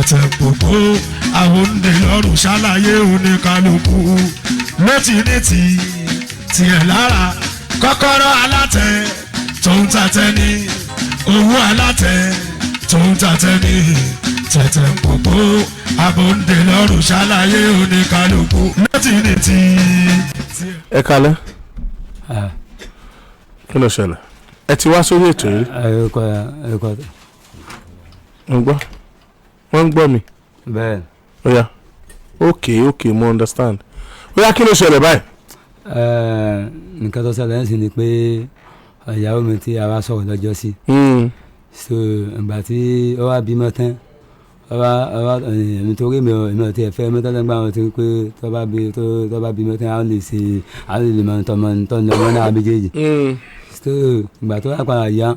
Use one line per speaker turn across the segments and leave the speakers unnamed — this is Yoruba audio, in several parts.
Tẹ̀tẹ̀ gbogbo àwọn òǹdè lọ́rùn ṣàlàyé oníkálukú létí ní ti tiẹ̀ lára kọ́kọ́rọ́ alátẹ tó ń tatẹ́ ní owó alátẹ tó ń tatẹ́ ní tẹ̀tẹ̀ gbogbo àwọn òǹdè lọ́rùn ṣàlàyé oníkálukú létí ní ti tiẹ̀.
Ẹ kalẹ́. Kí ló ṣẹlẹ̀? Ẹ ti wá sórí ètò yìí?
Ẹ̀kọ́ ẹ̀kọ́.
Ń gbọ́, wọ́n ń gbọ́ mi.
Bẹ́ẹ̀.
Ó yá, ok, mo understand. Ó yá, kí ló ṣẹlẹ̀ báyìí?
Nǹkan tó ṣẹlẹ̀ ń sìn ni pé ìyàwó mi tí a wá sọ̀rọ̀ lọ́jọ́ sí, so ìgbà tí ó wá bímọ tán, ó wá èmi torí èmi ò tiẹ̀ fẹ́ mọ́tò lẹ́gbàá wọn torí pé tó bá bímọ tán, á lè ṣe, á lè mọ tọmọ tọ́nu ọmọ náà méjèèjì. So ìgbà tó wá padà yá,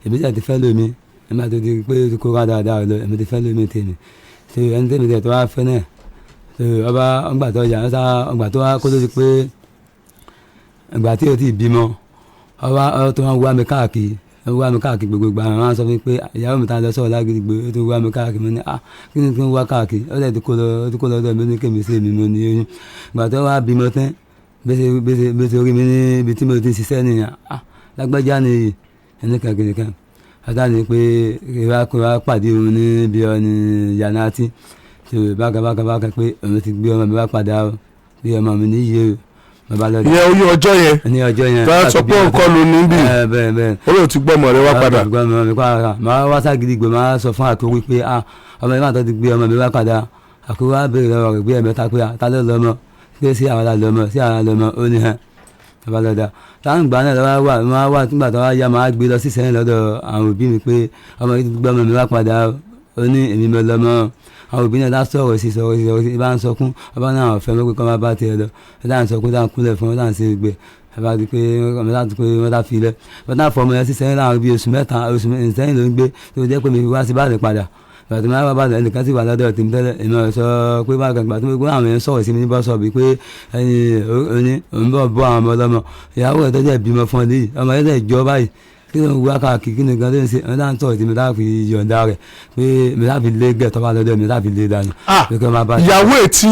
èmi sì ti fẹ́ lómi. Èmi àti ti pé kó rà dáadáa lọ, èmi ti fẹ́ lómi tèmi. So ẹni tèmi tẹ̀ tó wá fẹ́ náà, so ọba ọgbà tó yà ọsà ọgbà tó wá kó tó di pé ìgbà tí o ti bímọ, ọba ọ tó wá wá mi káàkiri, ó wá mi káàkiri gbogbo ìgbà. Wọn á sọ fún mi pé ìyàwó mi ta lọ sọ̀rọ̀ lágídígbò, ó tó wá mi káàkiri. Mo ní, "Ah, kí ni kí n wá káàkiri?" Ó dẹ̀ ti kó lọ, ó ti kó lọ́dọ̀ mi, ó ní kémi sí èmi mo ní oyún. Ìgbà tó wá bímọ tán, bẹ́sẹ̀ orí mi níbi tí mo ti ń ṣiṣẹ́ nìyẹn. "Ah, lágbájá ni ẹnìkan kìnìkan ọ̀tá ni pé ìwà kó wá pàdé òun níbi ọ̀nì yànnàtì tó bákan bákan bákan, pé òun ti gbé ọmọ mi wá padà o, bí ọmọ mi níyì o." Bàbá lọ
Ìyẹn oyún ọjọ́ yẹn?
Ní ọjọ́ yẹn.
Tó a sọ pé òun kọ́ ló ní bí?
Ẹ bẹ́ẹ̀ bẹ́ẹ̀.
Ó lóun ti gbọ́ ọmọ rẹ wá padà.
Gbọ́ ọmọ mi padà. Màá wá ságídígbò, màá sọ fún àkórí pé, "Ah, ọmọ yìí máa tọ́ ti gbé ọmọ mi wá padà." Àkórí wá béèrè lọ́wọ́ rẹ̀ gbé ẹ̀mẹ́ta pé, "Ah, ta ló lọ́mọ? Pé sí àwọn la lọ́mọ, sí àwọn la lọ́mọ?" Ó ní hàn. Bàbá lọ́dà táwọn ìgbà náà lọ́wọ́ wà, máa wà nígbà tó wá yá, máa gbé lọ sí sẹ́yìn lọ́dọ̀ àwọn òbí mi pé ọmọ yìí ti gbé ọmọ mi wá padà. Ó ní èmi mọ lọ́mọ. Àwọn òbí náà dá sọ̀rọ̀ sí, sọ̀rọ̀ sí, sọ̀rọ̀ sí, bá ń sọkún. Ọba náà ọ̀fẹ́ mọ́ pé kọ́ máa bá tiẹ̀ lọ. Dá ń sọkún, dá ń kúnlẹ̀ fún, dá ń ṣe gbẹ. Bàbá di pé ọmọ láti pé wọ́n dá fi lẹ̀, wọ́n dá fọmọ yẹn sí sẹ́yìn láàrin bíi oṣù 3, oṣù sẹ́yìn ló ń gbé tó jẹ́ pé mi fi wá sí báàlì padà. Gbàtí máa bá bàtà, ẹnìkan sì wà lọ́dọ̀ tèmi tẹ́lẹ̀. Èmi ò sọ pé bákan. Gbàtí mo gbọ́ àwọn èèyàn sọ̀rọ̀ sí mi ní bọ́sọ̀ bíi pé ẹni oní òun bọ̀ bọ́ àwọn ọmọ ọlọ́mọ, ìyàwó ẹ̀ tó jẹ́ bímọ fún ọ níyì, ọmọ yẹn tẹ̀ jọ báyìí, kí ló ń wá káàkiri, kí ni gan tó ń ṣe? Ọ̀n náà ń sọ̀rọ̀ sí mi láti fi yọ̀ǹda rẹ̀ pé mi láti lé gẹ̀ tó bá lọ́dọ̀ mi láti lé dànù.
Ah,
pé kí wọ́n máa bá
ìyàwó ẹ̀ tí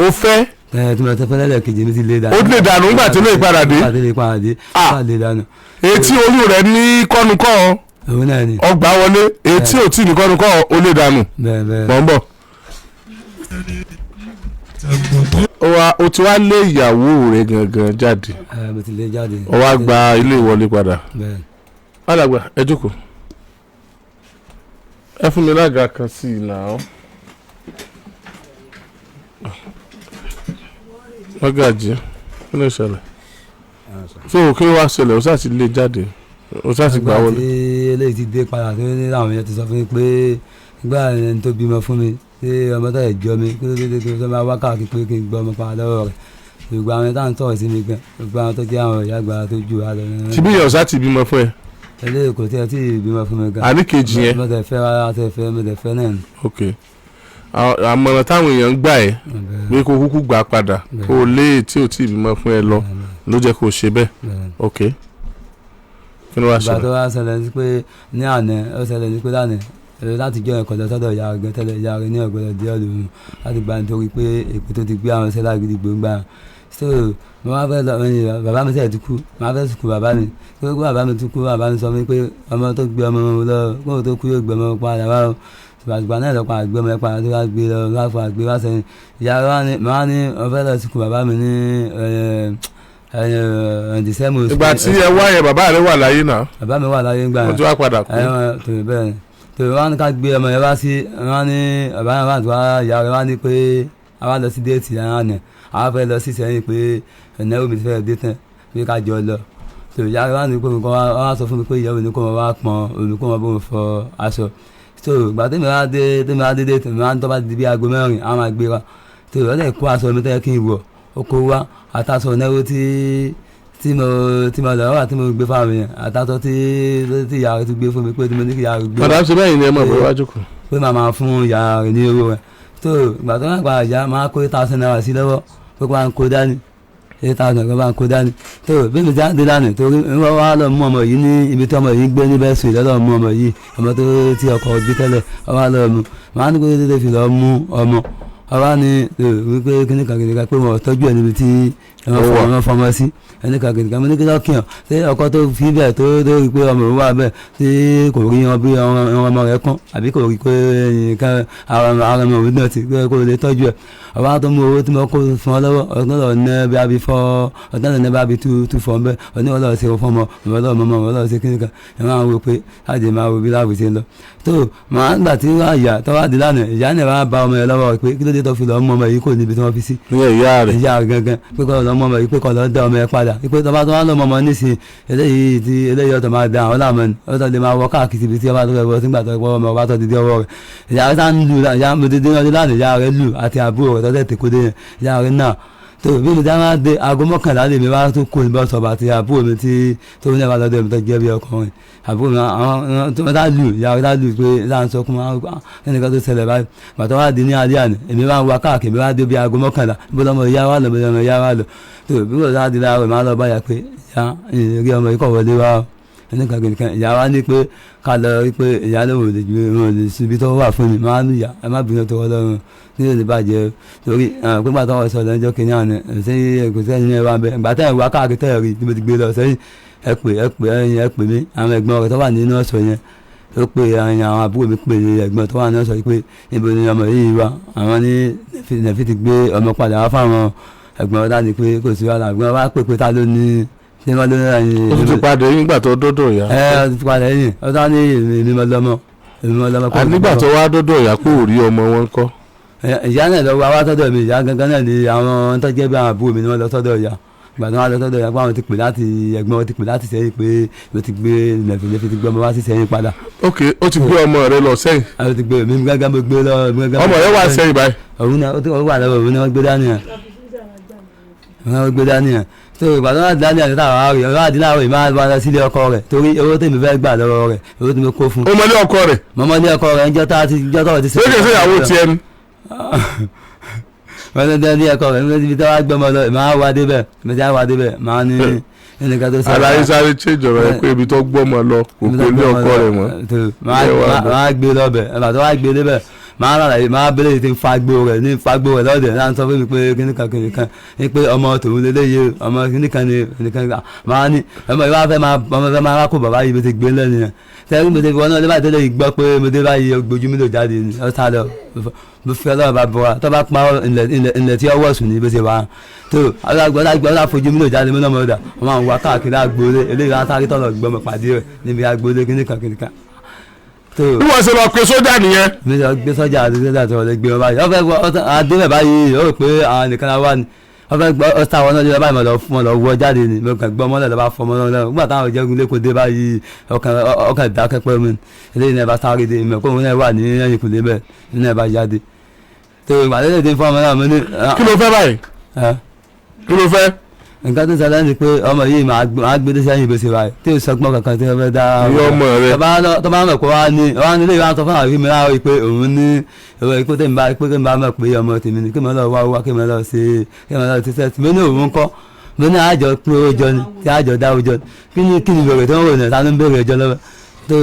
o fẹ́?
Ẹ tí mo tẹ́ fẹ́lẹ́ kejì, mi ti lé dànù.
Ó lè dànù nígbà tí ó lè padà dé?
Nígbà tí ó lè padà dé.
Ah.
Ó lè dànù.
Etí oyún rẹ̀ ní kọ́nukọ́
Òun náà ni.
ọgbà wọlé, etí ò tí ní kọ́nukọ́, ó lè dànù.
Bẹ́ẹ̀ bẹ́ẹ̀.
Mọ̀ ń bọ̀. Ó wá, o ti wá lé ìyàwó rẹ̀ gangan jáde?
Ẹ, mo ti lé jáde.
Ó wá gba ilé ìwọlé padà?
Bẹ́ẹ̀.
Alàgbà, ẹ jókòó, ẹ fún mi lága kan sí i náà. Mọ́gàjí, kí ló ṣẹlẹ̀? So kí ló wá ṣẹlẹ̀? O ṣáà ti lé jáde, o ṣáà ti gbà
Nígbà
wọlé.
tí eléyìí ti dé padà, tó ní àwọn èèyàn ti sọ fún mi pé nígbà ẹni tó bímọ fún mi, pé ọmọ tó yẹ jọ mi, kí ló dé tó máa wá káàkiri pé kí n gbọ́ ọmọ padà lọ́wọ́ rẹ̀? Gbogbo àwọn táwọn sọ̀rọ̀ sí mi gan, gbogbo àwọn tó jẹ́ àwọn ìyá àgbà tó jù wá lọ.
Ṣíbí yẹn ọ̀sá ti bímọ fún ẹ?
Eléyìí kò tí ẹ tí ì bímọ fún mi gan.
Àní kejì yẹn?
Mo tẹ̀ fẹ́ rárá, tẹ̀ fẹ́, mo tẹ̀ fẹ́ náà ni.
Ok, àmọ̀ràn táwọn èèyàn ń gbà ẹ́ pé kó kúkú gbà padà, kó o lé tí ò tí ì bímọ fún ẹ lọ, ló jẹ́ kó o ṣe bẹ́ẹ̀?
Bẹ́ẹ̀.
Ok, kí ló wá
Ìgbà tó
ṣẹlẹ̀?
wá ṣẹlẹ̀ sí pé ní àná, ó ṣẹlẹ̀ sí pé lánàá èrò láti jọ ẹ̀kọ́ lọ sọ́dọ̀ ìyá rẹ̀ tẹ́lẹ̀. Ìyá rẹ̀ ní ọ̀gbọ́dọ̀ dé ọ̀dọ̀ òun láti gba, nítorí pé èpè tó ti gbé àwọn ṣẹlá gidi gbòǹgbà. So mo wá fẹ́ lọ ẹ̀yìn bàbá mi sẹ̀ ti kú, mo wá fẹ́ sùkú bàbá mi tó kú. Bàbá mi tún kú, bàbá mi sọ fún mi pé ọmọ tó gbé ọmọ lọ kóun tó kú yóò gbé ọmọ padà wá o. Àgbà náà lọ padà gbé ọmọ yẹn padà, tó wá gbé lọ, wá padà gbé wá sẹ́yìn. Ìyá wa ni mo wá ní mo fẹ́ lọ sùkú bàbá mi ní ẹ̀ẹ́dìsẹ́mù.
Ìgbà tí ẹ wá yẹn, bàbá rẹ wà láyé náà?
Bàbá mi wà láyé ńgbà
Wọ́n
yẹn.
ti wá padà kú?
Ẹ tó bẹ́ẹ̀ ni, tó wọn ní ká gbé ọmọ yẹn wá sí. Wọn ní bàbá yẹn wà tó wá, ìyá rẹ wá ní pé a wá lọ sí déètì yẹn àná, a wá fẹ́ lọ sí sẹ́yìn pé ẹ̀nẹ́wó mi ti fẹ́ dé tán, pé ká jọ lọ. Tó ìyá rẹ wá ní pé nǹkan wá sọ fún mi pé ìyàwó ní kó wọn wá pọn omi, kó wọn bóun fọ aṣọ. Tó ìgbà tẹ́mi wá dé déètì, mi wá ń tọ́ bá di bí aago 4, a máa gbéra. Tó ìwọ́n lè kó aṣọ mi tẹ́ kí n wọ̀, ó kó wá, àtàṣọ náwó tí mo lọ wà tí mo gbé fáwọn yẹn, àtàṣọ tí ìyá rẹ ti gbé fún mi, pé tí mo ní kí ìyá rẹ gbé
Madam, ṣe bẹ́ẹ̀ ni ẹ mọ̀ bóyá wájú kù.
Pé màá máa fún ìyá rẹ ní owó rẹ. Tó ìgbà tó máa gba ìyá, máa kó ₦1,000 sí lọ́wọ́ pé kó máa ń kó dání. 8,000 kan bá ń kó dání. Tó bí mi ti dé lánàá, torí wọ́n wá lọ mú ọmọ yìí ní ibi tí ọmọ yìí ń gbé níbẹ̀ sùn lọ́dọ̀, mú ọmọ yìí, ọmọ tó ti ọkọ̀ bí tẹ́lẹ̀, wọ́n wá lọ mú. Màá ní kó tètè fi lọ mú ọmọ ọba ní wípé kíní kan kìnìkan pé wọn ò tọ́jú ẹ̀ níbi tí wọ́n fọmọ sí ẹni kan kìnìkan. Mo ní kí lọ́kìyàn ṣé ọkọ tó fi bẹ́ẹ̀ tó rí pé ọmọ òun wà bẹ́ẹ̀ tí kò rí wọn bí ọmọ rẹ̀ kán, àbí kò rí pé nǹkan ara ọmọ òun náà ti pé kó lè tọ́jú ẹ̀. Ọba tó mú owó tí mo kó fún ọ lọ́wọ́ ọdún lọ́wọ́ ní bí abi fọ́ ọdún lọ́wọ́ ní bí abi tú fọ́ bẹ́ẹ̀ ọdún lọ́wọ́ ṣe fọ́mọ ọmọ ọmọ ọlọ́wọ́ ṣe kíní kan. Ẹ máa wo pé láti máa wo bí láàbù ṣe ń lọ tó màá gbà tí wọ́n àyà tó wá di lánàá. Ìyá náà wá bá ọmọ yẹn lọ́wọ́ pé kí ló dé tó fi lọ́ọ́ mú ọmọ yìí kò níbi tí wọ́n fi sí.
Ní ìyá rẹ̀.
Ìyá rẹ̀ gangan pé kọ́ lọ́ọ́ mú ọmọ yìí, pé kọ́ lọ́ọ́ dá ọmọ yẹn padà, pé tó bá tó wá lọ́ọ́ mọ ọmọ nísìnyí eléyìí tí eléyìí ọ̀tọ̀ máa da àwọn láàmú ni ọ̀tọ̀ lè máa wọ káàkiri ibi tí ọba tó fẹ́ wọ sígbà tó wọ ọmọ ọba tó ti dé ọwọ́ rẹ̀. Ìyá rẹ̀ sá ń lù ìyá mo ti dé ọdún lánàá, ìyá rẹ̀ lù àti àbúrò rẹ̀ tọ́tẹ̀ tèkó dé yẹn, ìyá rẹ̀ náà tó bí mi dáná dé aago 11 lè mi wá tó kó ní bọ́sọ̀ àti àbúrò mi tí tó ní ẹ̀bá lọ́dọ̀ mi tó jẹ́ bí ọkùnrin àbúrò mi àwọn tó dá lù, ìyá rẹ̀ dá lù pé láà ń sọ kún ẹnìkan tó ṣẹlẹ̀ báyìí. Bàtà wá di ní alẹ́ àná, èmi máa ń wá káàkiri, mi wá dé bí aago 11 bó lọ́mọ ìyá wa lọ, bó lọ́mọ ìyá wa lọ tó bí kò sáà di láàárọ̀ máa lọ báyà pé ìyá ìrírí ọmọ yìí kọ̀ wọlé wá ẹnìkan kìnìkan. Ìyá wa ní pé ká lọ rí pé ìyá ló wò lè ju wọn lè síbi tó wà fún mi. Máa ń yà ẹ má bínú tó Ọlọ́run ní ìlú bàjẹ́ torí pípa tó wọ́n sọ lọ́jọ́ kìíní àná sẹ́yìn kò sẹ́yìn ní ẹwà bẹ́ẹ̀. Ìgbà tẹ́ ẹ̀ wá káàkiri tẹ́ ẹ̀ rí tí mo ti gbé lọ sẹ́yìn, ẹ pè ẹ pè ẹ̀yìn ẹ pè mí. Àwọn ẹ̀gbọ́n rẹ̀ tó wà nínú ọ̀sọ̀ yẹn ó pè ẹ̀yìn, àwọn àbúrò mi pè ẹ̀gbọ́n tó wà nínú ọ̀sọ̀ yìí pé ibo ni ọmọ yìí wà. Àwọn ní nẹ̀fí ti gbé ọmọ padà wá fáwọn ẹ̀gbọ́n rẹ̀ láti pé kò sí wàhálà. Ẹ̀gbọ́n wa pè pé ta ló ní ṣé wọ́n ló ní ẹ̀yìn.
Ó ti padà yín nígbà tó dọ́dọ̀ ìyá.
Ẹ ó ti padà yín, ó tán ní èmi mọ lọ́mọ, èmi mọ lọ́mọ.
Nígbà tó wá dọ́dọ̀ ìyá kò rí ọmọ wọn kọ́.
Ìyá náà lọ wá wá sọ́dọ̀ mi. Ìyá gangan náà ni àwọn tó jẹ́ bí àwọn àbúrò mi ni wọ́n lọ sọ́dọ̀ ìyá. Ìgbà tí wọ́n lọ sọ́dọ̀ ìyá pé àwọn ti pè láti ẹ̀gbọ́n wọn ti pè láti sẹ́yìn pé mo ti gbé nẹ̀fẹ̀lẹ́fẹ̀ ti gbé ọmọ wá sí sẹ́yìn padà.
Ok, ó ti gbé ọmọ rẹ lọ sẹ́yìn.
Ó ti gbé mi gángan, mo gbé lọ.
Ọmọ rẹ wà sẹ́yìn báyìí.
Òun náà ó wà lọ́wọ́, òun náà wọ́n gbé dání yẹn, wọ́n gbé dání yẹn. Tó ìgbà tó wà dání àti táwọn àárẹ̀ ọ̀rọ̀ àdínláwọ̀ yìí máa wá lọ sílé ọkọ rẹ̀ torí owó tèmi fẹ́ gbà lọ́wọ́ rẹ̀, owó tí mo kó fún.
Ó mọlé ọkọ rẹ̀.
Mọ́mọ́lé ọkọ rẹ̀ ń jọ́ tá ti jọ́ tọ́wọ́ ti
sè. Lókè sí ìyàwó tiẹ̀ ni.
Wọ́n ti dẹ́ni ẹ̀kọ́ rẹ̀ níbi tí wọ́n á gbọ́mọ lọ, máa wá débẹ̀, mi ti á wá débẹ̀, máa ní ẹnìkan tó sọ̀rọ̀.
Aláyé sáré change ọ̀rọ̀ ẹ pé ibi tó gbọ́mọ lọ kò pé ní ọkọ rẹ̀ mọ́.
Máa gbé lọ́bẹ̀, ẹ̀bà tó wá gbé débẹ̀, máa rà láyé, máa bẹ̀rẹ̀ tí ń fagbó rẹ̀ ní fagbó rẹ̀ lọ́dẹ̀ náà, sọ fún mi pé kíníkan kíníkan ní pé ọmọ tòun lélẹ́yìí, ọmọ kíníkan ní kíníkan. Máa ní ọmọ ìwà fẹ́ máa ọmọ fẹ́ máa rákò bàbá yìí bó ti gbé lẹ́nu yẹn tẹ́lẹ̀ mo ti wọ́n náà lébàá tẹ́lẹ̀ yìí gbọ́ pé mo dé báyìí gbójú mi lò jáde ní ọ̀sán lọ. Mo fi Ọlọ́run bá bọ̀ wá tó bá pa ilẹ̀ tí ọwọ́ sùn ní bó ṣe wà tó alágbọ́n fojú mi lò jáde. Mo náà mo dà wọ́n máa ń wá káàkiri agboolé eléyìí wọn sáré tọ̀nà gbọmọ pàdé rẹ̀ níbi agboolé kíníkan kíníkan.
Bí wọ́n ṣe lọ pe sójà nìyẹn.
Mi lọ gbé sójà àti sójà tó lè gbé wọn báyìí. Wọ́n fẹ́ wọ adébẹ̀ báyìí, ó rò pé àwọn nìkan la wà ní. Wọ́n fẹ́ gbọ́ ọ̀sán àwọn náà lé báyìí, mọ̀ lọ wọ jáde ni. Mo kàn gbọ́ mọ́lẹ̀ lọ́ba fọmọ́ náà lọ́wọ́. Nígbà táwọn jẹ́gun lẹ́kọ̀ọ́ dé báyìí, ọkàn dákẹ́ pẹ́ mi. Eléyìí náà bá sáré dé ìmọ̀ pé òun náà wà ní ẹ̀yìn kùlé bẹ́ẹ̀ nínú ẹ̀ bá jáde. Tó ìgbà tó lè dé fún ọmọ náà mo ní.
Kí ló fẹ́ báyìí? Kí ló fẹ́?
Nǹkan tó ṣẹlẹ̀ ni pé ọmọ yìí máa gbé dé sẹ́yìn bó ṣe wáyé tí o sọgbọ́n kankan tí wọ́n fẹ́ dá.
Ìyá ọmọ rẹ.
Tó bá mọ̀ pé wá ní wá ní ilé ìwà sọ fún àwọn mi láwọn pé òun ní ìwé pé tèmi bá pé kí n bá mọ̀ pé ọmọ tèmi ni kí mo lọ wá wá kí mo lọ ṣe kí mo lọ ṣe sẹ́ẹ̀tì mi ní òun kọ́ mo ní àjọ pé ó jọ ni tí àjọ dá ó jọ kí ni bèrè tó ń rò ní ta ló ń bèrè ẹjọ́ lọ́wọ́ tó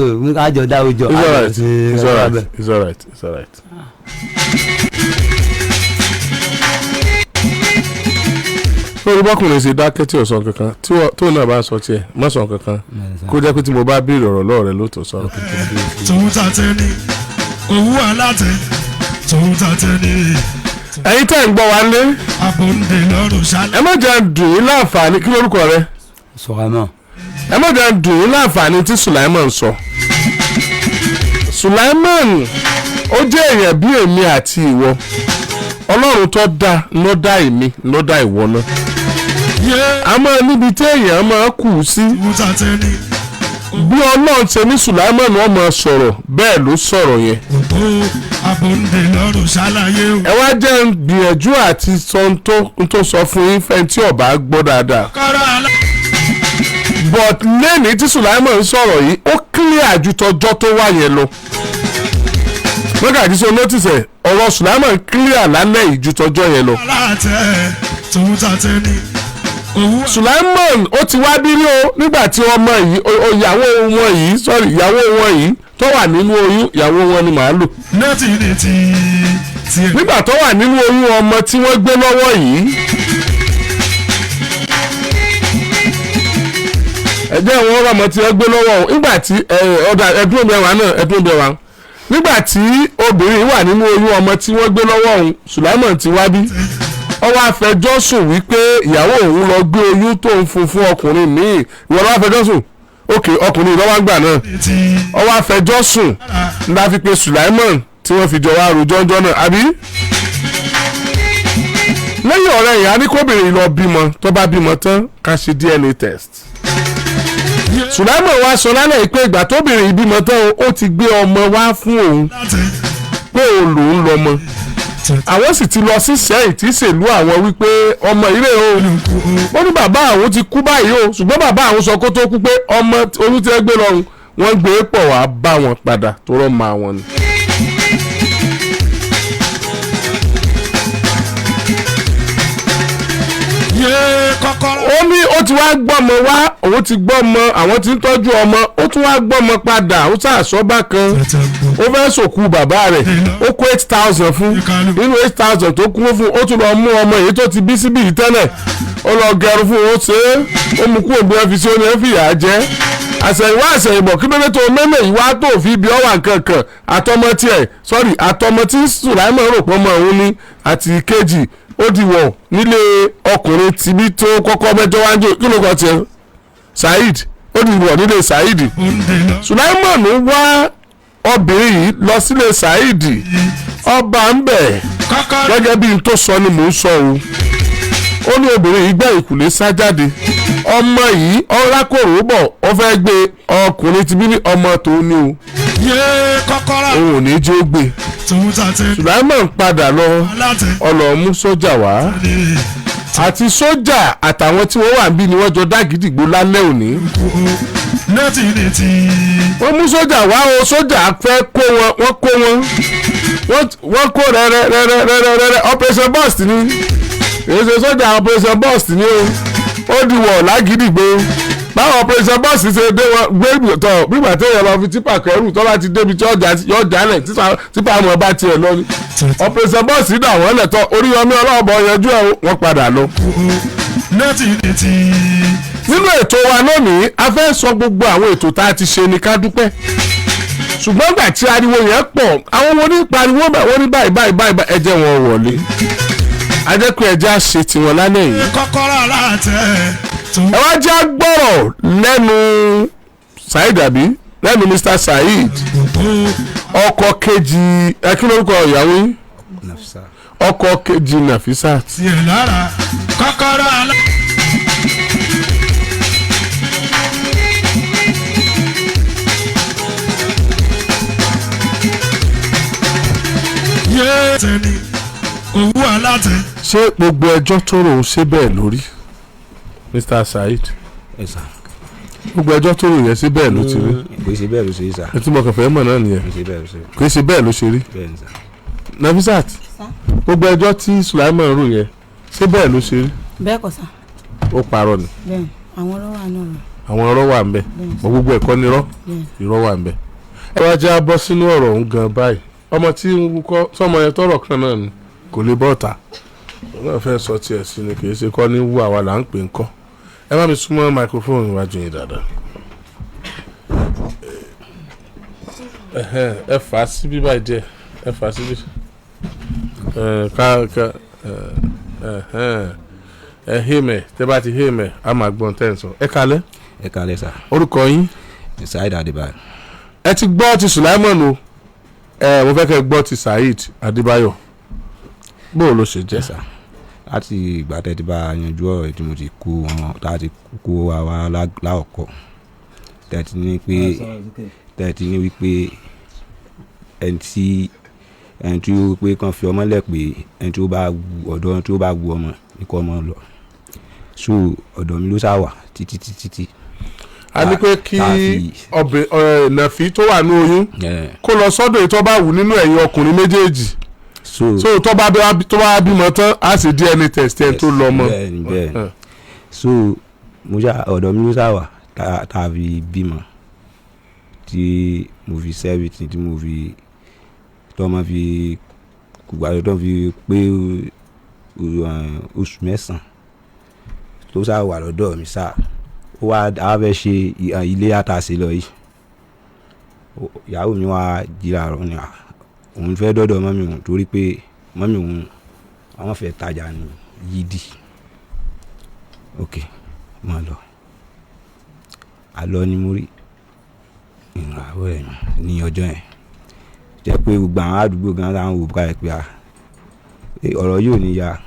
àjọ dá ó jọ.
It's alright, it's alright, it's alright. Lórí bọ́kùnrin ṣe dákẹ́ tí ò sọ kankan, tó náà bá sọ tiẹ̀ má sọ kankan, kó jẹ́ pé tí mo bá béèrè ọ̀rọ̀ lọ́wọ́ rẹ ló tó sọ̀rọ̀.
Tòun tàtẹ́ ni owó alátẹ, tòun tàtẹ́ ni.
Ẹ̀yin tẹ́ ń gbọ́ wa lé.
Àbòǹde lọ́rùn ṣálẹ̀.
Ẹ má jẹ́ ń dùn yín láǹfààní. Kí lórúkọ rẹ?
Sùláìmọ̀.
Ẹ má jẹ́ ń dùn yín láǹfààní tí Sùláìmọ̀ ń sọ. Sùláìmọ̀ ó jẹ́ èèyàn bí èmi àti ìwọ. Ọlọ́run tó dá ló dá èmi ló dá ìwọ náà. A máa níbi tí èèyàn máa kù sí. Bí Ọlọ́run ṣe ní Sùláìmọ̀nù ọmọ sọ̀rọ̀ bẹ́ẹ̀ ló sọ̀rọ̀ yẹn. Ẹ wá jẹ́ ń gbìyànjú àti sọ ohun tó sọ fún yín fẹ́ tí ọba gbọ́ dáadáa. But lẹ́ni tí Sùláìmọ̀nù sọ̀rọ̀ yìí ó clear ju tọjọ́ tó wà yẹn lọ. Mọ́gàjí sọ notice ẹ̀, ọ̀rọ̀ Sùláìmọ̀nù clear lálẹ́ yìí ju tọjọ́ yẹn lọ.
Tòun tàtẹ́ ni
Sulaiman ó ti wá bí rí o nígbà tí ọmọ yìí, ìyàwó wọn yìí, sorry, ìyàwó wọn yìí tó wà nínú oyún, ìyàwó wọn ni màá lò. Nígbà tó wà nínú oyún ọmọ tí wọ́n gbé lọ́wọ́ yìí, ẹ̀jẹ̀ wọn ọmọ tí wọ́n gbé lọ́wọ́ nígbà tí ọ̀dà ẹ̀dùn omi ẹ̀wà náà, ẹ̀dùn omi ẹ̀wà, nígbà tí obìnrin wà nínú oyún ọmọ tí wọ́n gbé lọ́wọ́ òun, Sulaiman ti wá bí ó wá fẹjọ́ sùn wípé ìyàwó òun lọ gbé oyún tó ń fún fún ọkùnrin míì. Ìwọ ló wá fẹjọ́ sùn, òkè ọkùnrin ló wá gbà náà, ó wá fẹjọ́ sùn ńlá fi pe Sulaiman tí wọ́n fi jọ wá rojọ́ ńjọ́ náà àbí. Lẹ́yìn ọ̀rẹ́ yìí a ní kóbìnrin lọ bímọ, tó bá bímọ tán ká ṣe DNA test. Sulaiman wá sọ lálẹ́ pé ìgbà tóbìnrin yìí bímọ tán ó ti gbé ọmọ wá fún òun pé òun lòún lọ́mọ, àwọn sì ti lọ sí sẹ́yìn tí ṣèlú àwọn wípé ọmọ ilé o, ó ní bàbá àwọn ti kú báyìí o, ṣùgbọ́n bàbá àwọn sọ kó tó kú pé ọmọ oyún tí ẹ gbé lọ́rùn wọ́n gbé pọ̀ wá bá wọn padà tó rọ́ ma wọn ni. Ó ní ó ti wá gbọ́mọ wá, òun ti gbọ́mọ, àwọn ti ń tọ́jú ọmọ, ó tún wá gbọ́mọ padà, ó ṣàṣọ bákan, ó fẹ́ sòkú bàbá rẹ̀, ó kó 8,000 fún, nínú 8,000 tó kún fún, ó tún lọ mú ọmọ èyí tó ti bí síbí yìí tẹ́lẹ̀, ó lọ gẹrun fún, ó ṣe é, ó mú kú òbí ẹ fi sí, ó ní ẹ fìyà jẹ. Àṣẹ̀yìnwá àṣẹ̀yìnbọ̀ kí lóde tó mẹ́mẹ́ yìí wá tó fi ibi ọwà nkankan àtọmọ tiẹ̀, sọ́rí, àtọmọ tí Sulaiman rò pọ̀ mọ́ òun ní àti kejì ó di wọ̀ nílé ọkùnrin tibí tó kọ́kọ́ mẹ́jọ wájú, kí ló kọ́ tiẹ̀, Saheed, ó di wọ̀ nílé Saheed. Sulaiman wá obìnrin yìí lọ sílé Saheed, ọba ń bẹ̀ gẹ́gẹ́ bí n tó sọ ni mò ń sọ o. Ó ní obìnrin yìí gbẹ́ ìkùlé sá jáde, ọmọ yìí ọ̀rákòrò bọ̀, ó fẹ́ gbé ọkùnrin tibí ní ọmọ tó ní o, òun ò ní jẹ́ ó gbé. Sulaiman padà lọ ọlọ́mú sójà wá, àti sójà àtàwọn tí wọ́n wà níbí ni wọ́n jọ dá gidigbo lálẹ́ òní. Wọ́n mú sójà wá o, sójà fẹ́ kó wọn, wọ́n kó wọn, wọ́n kó rẹ́rẹ́rẹ́rẹ́rẹ́, operation burst ni, èyí ṣe sójà operation burst ni o, ó di wọ̀ lágídígbò. Báwọn operation burst ṣe dé wọn gbé tọ bígbà téèyàn lọ fi tipa kẹrù tó bá ti débi tí ọjà jálẹ̀ tipa mọ̀ bá tiẹ̀ lọ ni operation burst dà wọ́n lẹ̀ tọ́ Oríyọmí ọlọ́ọ̀bọ yanjú ẹ̀ wọ́n padà lọ. Nínú ètò wa lónìí a fẹ́ sọ gbogbo àwọn ètò tá a ti ṣe ni ká dúpẹ́, ṣùgbọ́n gbà tí ariwo yẹn pọ̀ àwọn wo ní pariwo bẹ̀ wọ́n ní báyìí báyìí báyìí ẹ jẹ́ wọn wọlé, a jẹ́ pé ẹ jẹ́ àṣẹ tiwọn lálẹ́ yìí. Ẹ wá jẹ́ gbọ́rọ̀ lẹ́nu Saheed àbí lẹ́nu Mr Saheed, ọkọ kejì ẹ kí lórúkọ ìyàwó yín, ọkọ kejì Nafisat. Ṣé gbogbo ẹjọ́ tó rò ó ṣe bẹ́ẹ̀ lórí Mr Saheed? Gbogbo ẹjọ́ tó rò yẹn ṣe bẹ́ẹ̀ ló ti rí?
Kò ṣe bẹ́ẹ̀ ló ṣe rí sà.
Ètò ìmọ̀ kànfẹ́ mọ̀ náà nìyẹn. Kò ṣe bẹ́ẹ̀ ló ṣe rí. Nafisat, gbogbo ẹjọ́ tí Sulaiman rò yẹn ṣe bẹ́ẹ̀ ló ṣe rí?
Bẹ́ẹ̀ kọ́ sà.
Ó parọ́ ni.
Bẹ́ẹ̀ àwọn ọ̀rọ̀ wà náà.
Àwọn ọ̀rọ̀ wà ńbẹ̀, gbogbo ẹ̀kọ́ ni irọ́, irọ́ wà ńbẹ̀. Ẹ wá já bọ́ sínú ọ̀rọ̀ òun gan báyìí, ọmọ tí ń wúkọ́ sọmọ yẹn tọrọ kan náà ni kò lè bọ́ ọ̀tà, òun náà fẹ́ sọ tiẹ̀ sí ni, kì í ṣe kọ́ ní wú àwa là ń pè ń kọ́. Ẹ bá mi súnmọ́ microphone iwájú yín dáadáa, ẹ fà á síbí báyìí díẹ̀, ẹ fà á síbí, ká ká ẹ hémẹ, tẹ bá ti hémẹ a máa gbọ́n tẹ́ ẹ sọ. Ẹ kalẹ́.
Ẹ kalẹ́ sà.
Orúkọ yín?
Saheed Adébáyọ̀.
Ẹ ti gbọ́ ti Sulaiman o, ẹ mo fẹ́ kẹ́ gbọ́ ti Saheed Adébáyọ̀, bóò ló ṣe jẹ́?
Sà, láti ìgbà tẹ́ ti bá a yanjú ọ̀rọ̀ tí mo ti kó wọn, tá a ti kó wa wá láọ̀kọ́, tẹ́ ti ní pé tẹ́ ti ní wípé ẹni tí ó pé kàn fi ọmọ lẹ̀ pé ẹni tí ó bá wu ọ̀dọ́ ẹni tí ó bá wu ọmọ ní kọ́ ọmọ lọ, so ọ̀dọ̀ mi ló sá wà títí títí tí.
A ní pé kí ọbẹ̀ Nàfí tó wà ní oyún kó lọ sọ́dọ̀ èyí tó bá wù nínú ẹ̀yin ọkùnrin méjèèjì, so tó bá bímọ tán á sì DNA test ẹ̀ tó lọ mọ́.
Bẹ́ẹ̀ni bẹ́ẹ̀ni. So mo ṣá ọ̀dọ̀ mi ló ṣá wà tá a fi bímọ, tí mo fi sẹ́fìtì, tí mo fi tọ́mọ fi kùgbà tó fi pé oṣù 9 tó ṣá wà lọ́dọ̀ mi ṣá. Ó wá a fẹ́ ṣe ilé àtàṣe lọ yìí. Ìyàwó mi wá jí láàárọ̀ ní à, òun fẹ́ dọ́dọ̀ mọ́mì òun torí pé mọ́mì òun àwọn fẹ́ tajà ní Yídì. Ok, mo lọ. Àlọ́ ni mo rí ìràwọ̀ rẹ̀ ní ọjọ́ yẹn. Jẹ́ pé gbogbo àwọn àdúgbò gan la ń wò báyìí pé a, ọ̀rọ̀ yóò ní ya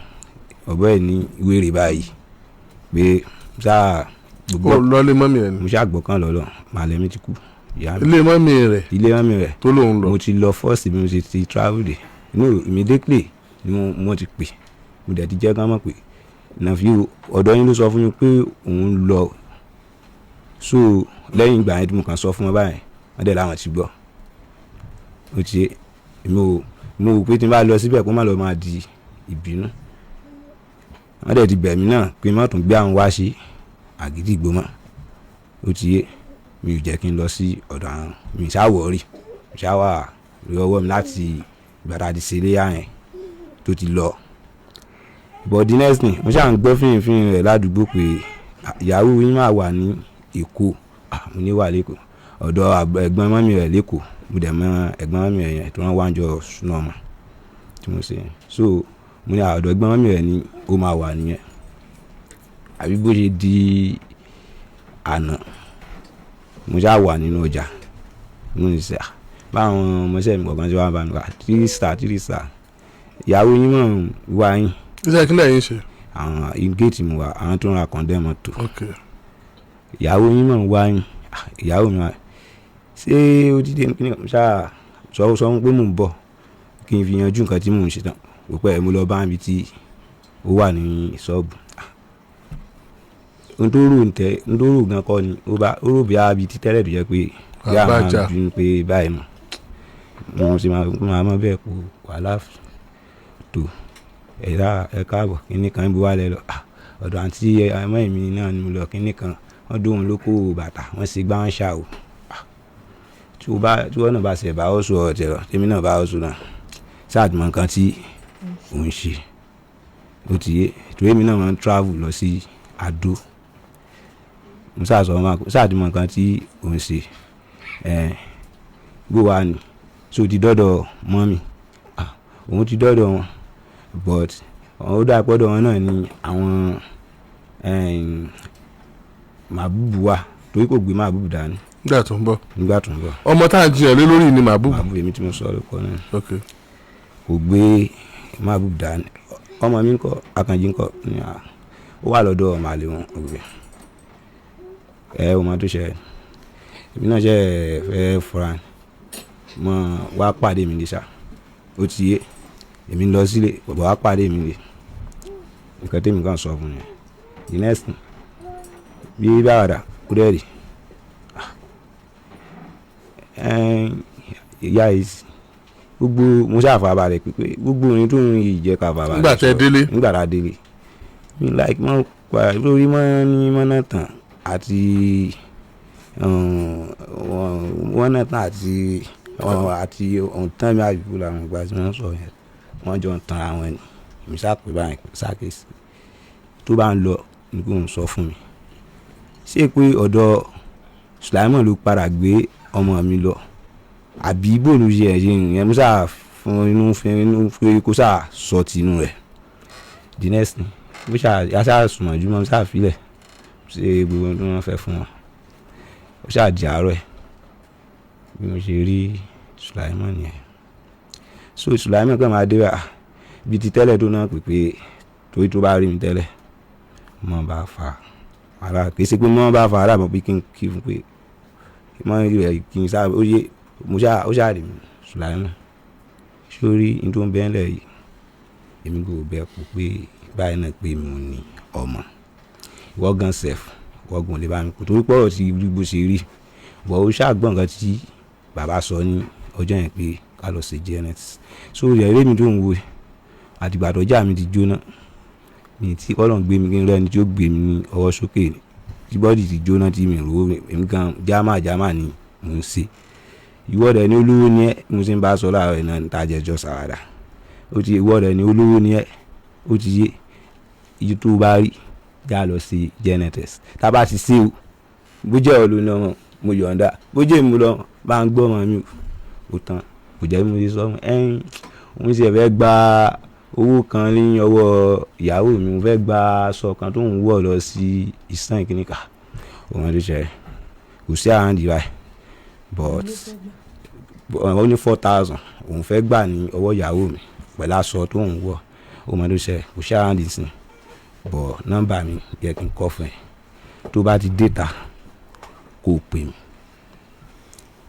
ọ̀bọ ẹ̀ ní wèrè báyìí pé sáà gbogbo.
Ó lọ ilé mọ́mì ẹ̀ ni.
Mo ṣáà gbọ́kàn lọ́lọ́, màlẹ́ mi ti kú. Ìyá mi.
Ilé mọ́mì rẹ̀.
Ilé mọ́mì rẹ̀.
Tó lóun lọ.
Mo ti lọ first bí mo ṣe ti travel dé. No, immediately ni mo ti pè. Mo dẹ̀ ti jẹ́ ká mọ̀ pé Nàfíù ọ̀dọ̀ yín ló sọ fún mi pé òun lọ. So lẹ́yìn ìgbà yẹn tí mo kàn sọ fún wọn báyìí, wọ́n dẹ̀ láwọn ti gbọ́. Ó ti yé, èmi ò, mo rò pé tí n bá lọ síbẹ̀ kó má lọ máa di ìbínú. Wọ́n dẹ̀ ti bẹ̀ mí náà pé má tún gbé àwọn wá sí Àgídìgbò mọ́. Ó ti yé, mi ò jẹ́ kí n lọ sí ọ̀dọ̀ àwọn, mi ò sá wọ̀ rí. Mo sá wà lórí ọwọ́ mi láti ìgbà tá a ti ṣe iléyá yẹn tó ti lọ. But the next thing, mo ṣáà ń gbọ́ fínfín rẹ̀ ládùúgbò pé ìyàwó yín máa wà ní Èkó. Mo ní wà l'Ékòó. Ọ̀dọ̀ ẹ̀gbọ́n mọ́mì rẹ̀ l'Ékòó. Mo dẹ̀ mọ ẹ̀gbọ́n mọ́mì rẹ̀ yẹn tí wọ́n wá ń jọ súná ọmọ tí mo ṣe. So mo ní ọ̀dọ̀ ẹ̀gbọ́n mọ́mì rẹ̀ ni ó máa wà nìyẹn. Àbí bó ṣe di àná, mo ṣáà wà nínú ọjà. Mo ní sẹ́, báwọn ọmọọṣẹ́ mi kọ̀ọ̀kan ṣe wá bá mi wá, 3 star, 3 star. Ìyàwó yín mọ̀ ń wá yín.
Iṣẹ́ kí lẹ̀yin ṣe?
Àwọn géètì mo wà, àwọn tó ń ra kọ̀ǹdẹ́ mọ́tò.
Ok.
Ìyàwó yín mọ̀ ń wá yín. Ìyàwó mi wá. Ṣé ó ti dé ní kíni? Mo ṣáà sọ fún pé mò ń bọ̀ kí n fi yanjú nǹkan tí mò ń ṣe tán. Kò pẹ́ mo lọ bá ibi tí ó wà ní ṣọ́ọ̀bù. Ohun tó rò ń tẹ́, ohun tó rò gan kọ́ ni ó bá, ó rò bí i ti tẹ́lẹ̀ tó jẹ́ pé bí a máa
Àbájá.
bínú pé báyìí mọ̀. Mo sì máa mọ̀ bẹ́ẹ̀ kó wàhálà tó. Ẹ̀dá ẹ káàbọ̀, kíní kan ń bu wá lẹ lọ. Ọ̀dọ̀ àǹtí ọmọ mi náà ni mo lọ, kíní kan. Wọ́n dóhun ló kó bàtà, wọ́n sì gbá wọn ṣá o. Tí o bá, tí wọ́n náà bá ṣe bá ó sọ ọ̀tẹ̀ lọ, tèmi náà bá ó sọ náà. Ṣáà tí mọ nǹkan tí òun ṣe. Ó ti yé. Torí èmi náà máa ń travel lọ sí Adó. Mo ṣáà sọ fún wa, ṣáà tí mọ nǹkan tí òun ṣe. Bó wà ní? So ti dọ́dọ̀ mọ́mì. Òun ti dọ́dọ̀ wọn. But ó dà pé ọ̀dọ̀ wọn náà ni àwọn, Màbúbù wà. Torí kò gbé Màbúbù dání.
Nígbà tó ń bọ̀.
Nígbà tó ń bọ̀.
Ọmọ tá à ń jiyàn lé lórí ni Màbúbù.
Màbúbù èmi tí mo sọ lóko náà.
Ok.
Kò gbé Màbúbù dání. Ọmọ mi ńkọ́, Àkànjí ńkọ́, ní à, ó wà lọ́dọ̀ màlè wọn. Ok. Ẹ ò mọ tó ṣẹlẹ̀. Èmi náà ṣe fẹ́ fura. Mo wá pàdé mi ní sá. Ó ti yé. Èmi ń lọ sílé, bàbá wá pàdé mi lé. Nǹkan tí èmi kàn sọ fún yẹn. The next thing, bí bàwàdà, ó dẹ̀ rí. Ìyá yìí sì, gbogbo mo ṣáà farabalẹ̀ pé gbogbo orin tó ń yìí jẹ́ ká farabalẹ̀
Nígbà tẹ́
sọ̀rọ̀.
délé.
Nígbà tá a délé. Mi like mọ́ pa lórí mọ́ ní mọ́nà tán àti, wọ́n náà tán àti, àti ọ̀ǹtàn mi àbí làwọn ìgbà tí wọ́n sọ yẹn. Wọ́n jọ ń tan ara wọn ni. Èmi ṣáà pé báyìí, ṣáà kéésì. Tó bá ń lọ ni kó ń sọ fún mi. Ṣé pé ọ̀dọ̀ Sùláímọ̀ ló padà gbé ọmọ mi lọ? Àbí bó ló ṣe ẹ̀ ṣe ìyẹn? Mo ṣáà fún inú fún inú pé kó ṣáà sọ ti inú rẹ̀. The next thing, mo ṣáà, a ṣáà sùn mọ́jú mọ́, mo ṣáà fi lẹ̀. Ṣé gbogbo ohun tí wọ́n fẹ́ fún wọn. Ó ṣáà di àárọ̀ ẹ̀. Bí mo ṣe rí Sùláímọ̀ nìyẹn. So Sùláímọ̀ kàn máa dé bá, bí ti tẹ́lẹ̀ tó náà pé pé torí tó bá rí mi tẹ́lẹ̀, mo bá fa wàhálà. Kì í ṣe pé mo bá fa wàhálà mọ̀ pé kí n kí fún pé mo rí rẹ̀ kí n sá, ó yé, mo ṣáà, ó ṣáà rí mi Sùláímọ̀. Ṣé o rí ohun tó ń bẹ nílẹ̀ yìí? Èmi kò bẹ kó pé báyìí náà pé mo ní ọmọ. Ìwọ gan sef, ìwọ gan ò lè bá mi kú torí pé ọ̀rọ̀ tí rí bó ṣe rí. But ó ṣáà gbọ́ nǹkan tí bàbá sọ ní ọjọ́ yẹn pé ká lọ ṣe DNA. So ìrẹ̀lẹ̀ mi tó ń wo, àti ìgbà tó ọjà mi ti jóná, Mi tí Ọlọ́run gbé mi kí n rẹ́ni tí ó gbé mi ní ọwọ́ sókè ni, tí bọ́dì ti jóná tí mi rò ó, èmi gan jámà jámà ni mò ń ṣe. Ìwọ rẹ̀ ní olówó ni ẹ́, mo sì ń bá a sọ láàárọ̀ iná ní tajẹjọ́ sàràdà. Ó ti ìwọ rẹ̀ ní olówó ni ẹ́, ó ti yé. Iye tó bá rí já lọ sí DNA test. Tá a bá ti ṣe o, bó jẹ́ ọ ló ní ọmọ, mo yọ̀ǹda. Bó jẹ́ èmi lọ bá ń gbọ́ ọmọ mi o, ó tán. Kò jẹ́ bí mo ṣe sọ fún ẹ̀yin. Òun sì fẹ́ gba owó kan ní ọwọ́ ìyàwó mi, mo fẹ́ gba aṣọ kan tó ń wọ̀ lọ sí ìsàn ìkíníkà. Òun ló ṣe kò sí àrùn báyìí, but ó ní 4,000 òun fẹ́ gbà ní ọwọ́ ìyàwó mi pẹ̀lú aṣọ tó ń wọ̀. Òun ló ṣe kò sí àrùn ìsìn, but nọ́mbà mi yẹ kí n kọ́ fún ẹ, tó bá ti dé ta kó o pè mí.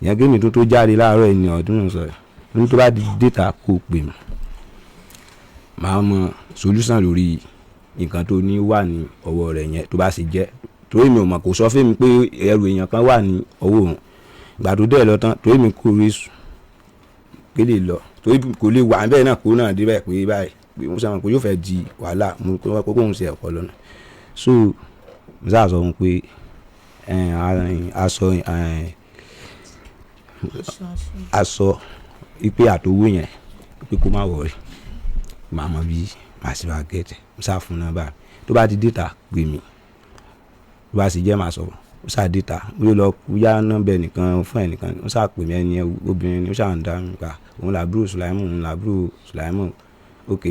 Ìyẹn kí mi tó jáde láàárọ̀ ẹni ọdún sọ ní, tó bá ti dé ta kó o pè mí, màá mọ solution lórí nǹkan tó ní wà ní ọwọ́ rẹ̀ yẹn. Tó bá sì jẹ́ torí mi ò mọ̀, kò sọ fún mi pé ẹrù èèyàn kan wà ní ọwọ́ òun. Ìgbà tó dẹ̀ lọ tán, torí mi kò rí sùn kí lè lọ, torí kò lè wà bẹ́ẹ̀ náà, kó náà débẹ̀ pé báyìí pé mo sọ pé yóò fẹ́ di wàhálà, mo kó kóun ṣe ẹ̀kọ́ lọ́nà. So mo sáà sọ fún pé aṣọ aṣọ ipe àtowó yẹn pé kó má wọrí, màá mọ bí màá sì bá gẹ̀ẹ́tẹ̀. Mo sáà fún nọ́mbà, tó bá ti déta pè mí, tó bá sì jẹ́ màá sọ. Ó sáà déta, ó lọ yá nọ́mbà ẹnìkan fún ẹnìkan, ó sáà pè mí. Ẹni obìnrin ni, ó sáà ń dá mi pa òun làbúrò Sùláìmù, òun làbúrò Sùláìmù. Ok,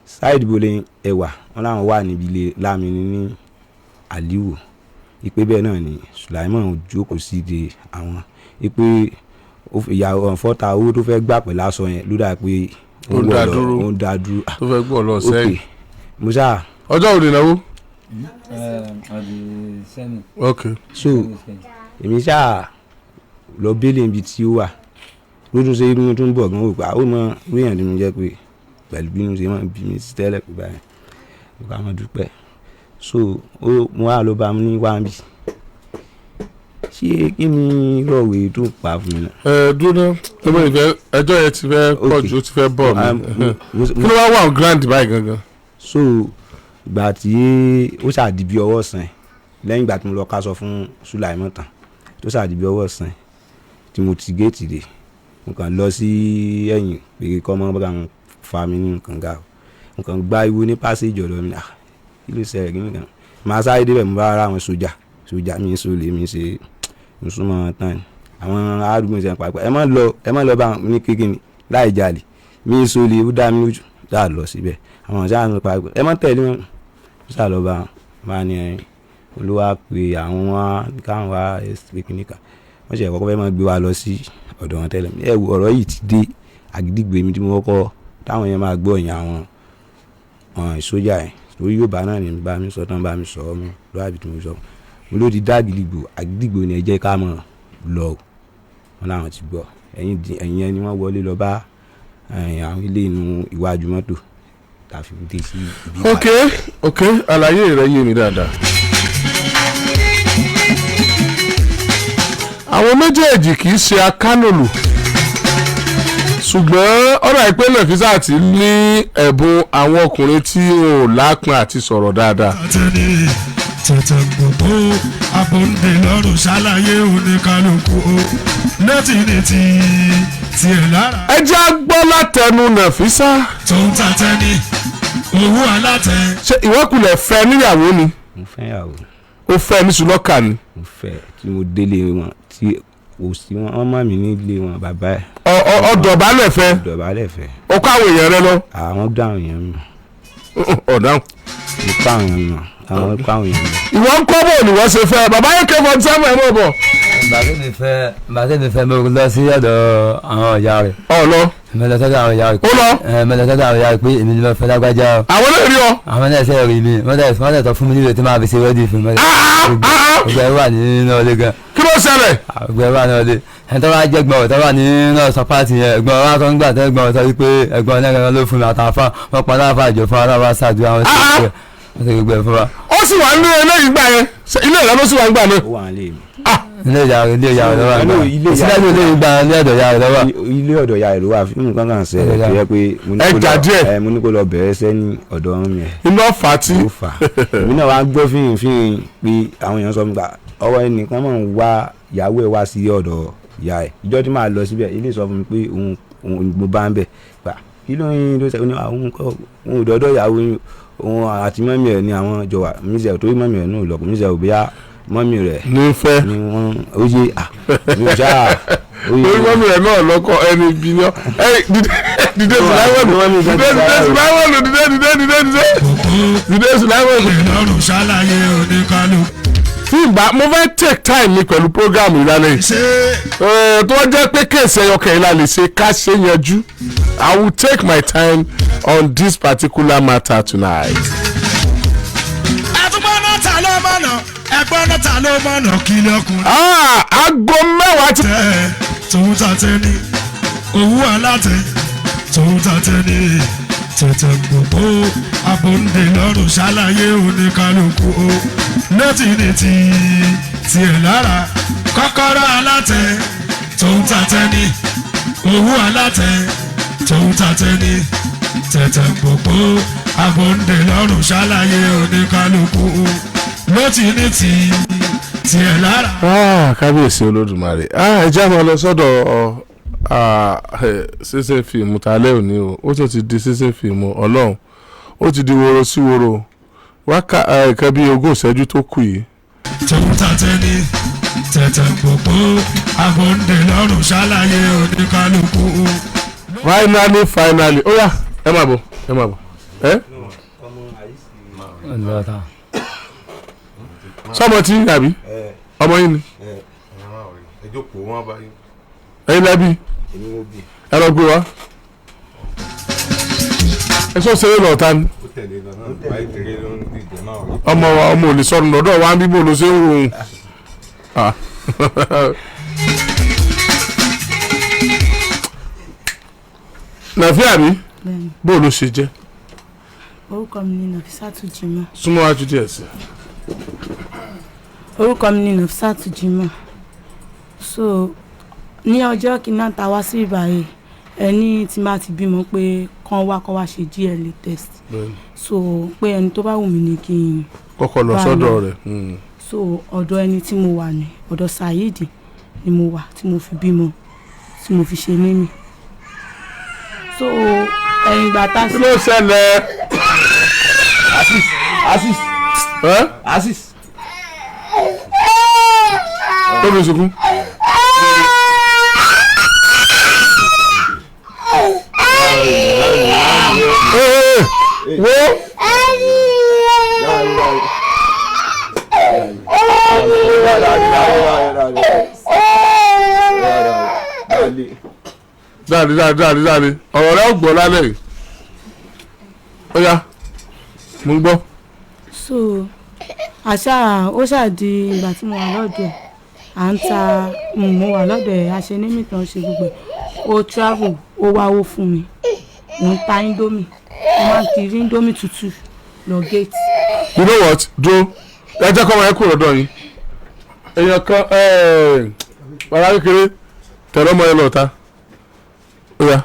sáìdì bo lè ẹwà wọn làwọn wà níbi ilé Lámìní ní Àlíwò, ìpè bẹ́ẹ̀ náà ni Sùláìmù jókòó sí de àwọn, ìpè ìyàwó fọ́ta owó tó fẹ́ gbà pẹ̀lú aṣọ yẹn ló dà pé
ó ń dá dúró,
ó ń dá dúró
tó fẹ́ gbọ́ lọ sẹ́yìn.
Mo sáà.
Ọjọ́ òní náwó. Ok.
So èmi sáà lọ bẹ́lẹ̀ ibi tí ó wà lójú ṣe inú tó ń bọ̀ gan, ó pa ó mọ wíyàn tí mo jẹ́ pé pẹ̀lú bí mo ṣe máa ń bí mi sí tẹ́lẹ̀ pé báyìí mo ká mọ́ dúpẹ́. So ó mo wá lọ bá mi ní wáńbì, ṣé kí ni rọ̀wé tó pa fún mi náà.
Ẹ dúró náà, ẹ bẹ ìfẹ́ ẹjọ́ yẹn ti fẹ́ pọ̀ jù, ó ti fẹ́ bọ̀ mí. Kí ló wá wà on grand báyìí gangan?
So ìgbà tí ó ṣàdí bí ọwọ́ sàn, lẹ́yìn ìgbà tí mo lọ ká sọ fún Sùláìmọ̀ tán, tó ṣàdí bí ọwọ́ sàn tí mo ti géètì dé, mo kàn lọ sí ẹ̀yìn pé kọ́ mọ́ bá ń fa mi ní nǹkan ga, mo kàn gba iwo ní pásíjì ọ̀dọ̀ mi. Kí ló ṣẹlẹ̀? Kí nìkan màá sáré débẹ̀, mo bá ra àwọn sójà, sójà mi sólè mi ṣe mo súnmọ́ tán ni àwọn arúgbó ṣe ń pa ẹ má lọ, ẹ má lọ bá ní kékeré láì jalè mi sólè, ó dá mi lójú dáa lọ síbẹ̀. Àwọn ọ̀sán àti pa ẹ má tẹ̀lé wọn, ó sà lọ bá wọn ní ẹyin olúwa pé àwọn wá káwọn wá kíníkà, wọ́n ṣe kọ́kọ́ fẹ́ máa gbé wa lọ sí ọ̀dọ̀ wọn tẹ́lẹ̀. Ẹ wo ọ̀rọ̀ yìí ti dé àgídìgbò mi tí mo kọ́kọ́ táwọn yẹn máa gbọ́ ìyẹn àwọn sójà yẹn, torí yóò bá náà ní bá mi sọ tán, bá mi sọ ọ́ mọ́ lọ́wọ́ àbí tí mo sọ mo ló ti dá àgídìgbò, àgídìgbò ni ẹ jẹ́ ká mọ̀ lọ. Wọn làwọn ti gbọ́. Ẹ̀yìn ẹni wọ́n wọlé lọ bá àwọn ilé inú iwájú mọ́tò tàfi dé sí ibi.
Ok ok, àlàyé rẹ yé mi dáadáa. Àwọn méjèèjì kì í ṣe akánòlù, ṣùgbọ́n ọ̀rọ̀ àìpé Nafisat ní ẹ̀bùn àwọn ọkùnrin tí ò lápọn àti sọ̀rọ̀ dáadáa.
Tẹ̀tẹ̀ gbogbo abóńdè lọ́rùn ṣàlàyé oníkálukú létí ní ti tiẹ̀ lára.
Ẹ jẹ́ gbọ́ látẹnu Nafisa.
Tó ń tatẹ́ ní owó alátẹ.
Ṣé ìwọ́kulẹ̀ fẹ́ níyàwó ni?
Mo fẹ́ yàwó.
Ó fẹ́ ní sùlọ́kà ni.
Mo fẹ́ tí mo délé wọn tí kò sí wọn, wọ́n mọ̀ mí nílé wọn bàbá ẹ̀.
Ọ̀dọ̀bálẹ̀ fẹ́.
Ọ̀dọ̀bálẹ̀ fẹ́.
O kó àwọn èèyàn rẹ lọ.
Àwọn dáhùn yẹn mi.
Ọ̀dáhùn.
Mo kó àwọn èèyàn mi, àwọn kó àwọn èèyàn mi.
Ìwọ ń kọ́ bò ní wọ́n ṣe fẹ́ bàbá yẹn kẹ́ fọ́n sẹ́mu ẹ̀ mọ̀ bọ̀.
Bàtẹ́ mi fẹ́ mo lọ sí ọ̀dọ̀ àwọn ìyá rẹ̀.
Ọ lọ.
Mo lọ sọ́dọ̀ àwọn ìyá rẹ̀.
Ó lọ.
Mo lọ sọ́dọ̀ àwọn ìyá rẹ̀ pé èmi ni mo fẹ́ lágbájá o.
Àwọn náà rí ọ.
Àwọn náà ṣe rí mi, wọ́n dẹ̀ sọ fún mi níbi tí màá fi ṣe wẹ́dì fún mi. Gbogbo ẹ̀ wà nínú ọlé gan.
Kí ló ṣẹlẹ̀?
Gbogbo ẹ̀ wà nínú ọlé. Ẹni tó bá jẹ́ gbọ̀n tó wà nínú ọ̀sán pàtì yẹn, ẹ̀gbọ́n wa tó ń gbà tẹ́ gbọ̀n sọ wípé ẹ̀gbọ́n náà gan ló fún mi àtàfà, wọ́n pa láàfà àjọ fún aláwa ṣàdúrà wọn sí gbogbo ẹ̀ fún wa.
Ó sì wà nínú eléyìí gbà yẹn, ilé ìlànà ó sì wà ń gbà náà.
Ó wà nílé mi.
Ilé ìyá rẹ̀, ilé ìyá rẹ̀ lọ́wọ́
Hello,
àgbà.
ilé ìyá
Sílẹ̀ ilé ìgbà ilé ọ̀dọ̀ ìyá rẹ̀ lọ́wọ́.
Ilé ọ̀dọ̀ ìyá rẹ̀ ló wà. Fíìmù kankan ṣẹlẹ̀ tó yẹ pé mo ní
Ẹ
kó
jà
lọ
díẹ̀.
ẹ, mo ní kó lọ bẹ̀rẹ̀ sẹ́ ní ọ̀dọ̀ ọ̀run mi ẹ̀
Iná fà á tí
ló fà á. Èmi náà wá ń gbọ́ fíìn fíìn pé àwọn èèyàn sọ fún mi pé ọwọ́ ẹnìkan máa ń wá ìyàwó ẹ̀ wá sí ọ̀dọ̀ ìyá ẹ̀. Ìjọ tí màá lọ síbẹ̀, ilé sọ fún mi pé òun òun mo bá ń bẹ̀ gbà kí ló ń ló ṣe ó ní àwọn kọ́ òun ò dọ́dọ̀ ìyàwó yín, òun àti mọ́mí ẹ̀ ni àwọn jọ wà mísẹ̀ torí mọ́mí ẹ̀ náà lọ́kùn mísẹ̀ ò bóyá mọ́mí rẹ̀
nífẹ̀ẹ́
ni wọ́n ó yé à mi ò ṣáà ó yé
lórí mọ́mí rẹ̀ náà lọ́kọ̀ ẹni bí ní ọ́. Ẹ dìde, dìde Sùláìmọ̀nù, dìde, dìde Sùláìmọ̀nù, dìde, dìde, dìde, dìde, dìde Sùláìmọ̀nù.
Lọ́rùn ṣàlàyé oníkálukú.
Tí n bá mo fẹ́ take time mi pẹ̀lú program ìlànà yìí.
Ṣé
tó jẹ́ pé case ẹyọkẹ̀ yìí la lè ṣe ká ṣe yanjú, I will take my time on this particular matter tonight.
Ẹtúgbọ́n náà ta ló mọ̀nà, ẹgbọ́n náà ta ló mọ̀nà kí lọ́kùnrin.
Ah, aago 10 ti.
Tẹ tòun tàtẹ ní owó alátẹ, tòun tàtẹ ní tẹ̀tẹ̀ gbogbo abóńdè lọ́rùn ṣàlàyé oníkálukú o lọ́tì ní ti tiẹ̀ lára kọ́kọ́rọ́ alátẹ, tòun tàtẹ ní owó alátẹ, tòun tàtẹ ní tẹ̀tẹ̀ gbogbo abóńdè lọ́rùn ṣàlàyé oníkálukú o lọ́tì ní ti tiẹ̀ lára.
Ah, kábíyèsí olódùmarè! Ah, ẹ já máa lọ sọ́dọ̀ ah, ṣíṣe fíìmù talẹ́ òní o. Ó tún ti di ṣíṣe fíìmù ọlọ́run, ó ti di woro sí woro wákà nǹkan bíi 20 ìṣẹ́jú tó kù yìí.
Tòun tàtẹ ní tẹ̀tẹ̀ gbogbo abóńdè lọ́rùn ṣàlàyé oníkálukú.
Finally, finally, ó yá, ẹ máa bọ̀, ẹ máa bọ̀ ẹ.
Lọ́ta.
Sọmọ tí àbí ọmọ yín ni? Ẹ jókòó, wọn bá yín. Ẹ̀yin lẹbi?
Èmi mo bì.
Ẹ lọ gbé wa, ẹ sọ ṣeré lọ́ọ̀ta ni. Ọmọ wa, ọmọ ò lè sọnù lọ́dọ̀ wa bíbó ló ṣe ń wò ó. Ah. Nàfíà mi.
Bẹ́ẹ̀ni.
Bó ló ṣe jẹ́?
Orúkọ mi ni Nafisatu Jimoh.
Súnmọ́ wájú díẹ̀ sí.
Orúkọ mi ni Nafisatu Jimoh. So ní ọjọ́ kìíní tá a wá sí ìbàyè, ẹni tí máa ti bímọ pé kán wá kán wá ṣe GLA test, so pé ẹni tó bá wù mí ni kí n
kọ́kọ́ lọ
bá
sọ́dọ̀
lọ.
rẹ̀.
So ọ̀dọ̀ ẹni tí mo wà ní ọ̀dọ̀ Saheed ni mo wà tí mo fi bímọ, tí mo fi ṣe mímì. So ẹ̀yìn ìgbà tá a
Kí ló ṣẹlẹ̀?
Asis, Asis.
Ẹ́
Asis.
Tó fi sunkún. Ee, wo. Dáàdi, dáàdi, dáàdi, dáàdi, ọ̀rọ̀ rẹ ó gbọ́ lálẹ́ yìí. Ó yá, mo ń gbọ́.
So àṣà ó ṣáà di ìgbà tí mo wà lọ́dọ̀ ẹ̀, à ń ta mo wà lọ́dọ̀ ẹ̀, a ṣe ní mìtàn, ṣe gbogbo ẹ̀. Ó travel, ó wáwó fún mi, mo ń ta indomie, mo máa ń kiri indomie tútù lọ gate.
You know what? Dúró, ẹ jẹ́ kọ́ ọmọ yẹn kúrò lọ́dọ̀ yín. Èèyàn kan bàbá kékeré tẹ̀lé ọmọ yẹn lọ́ta. Ó yá,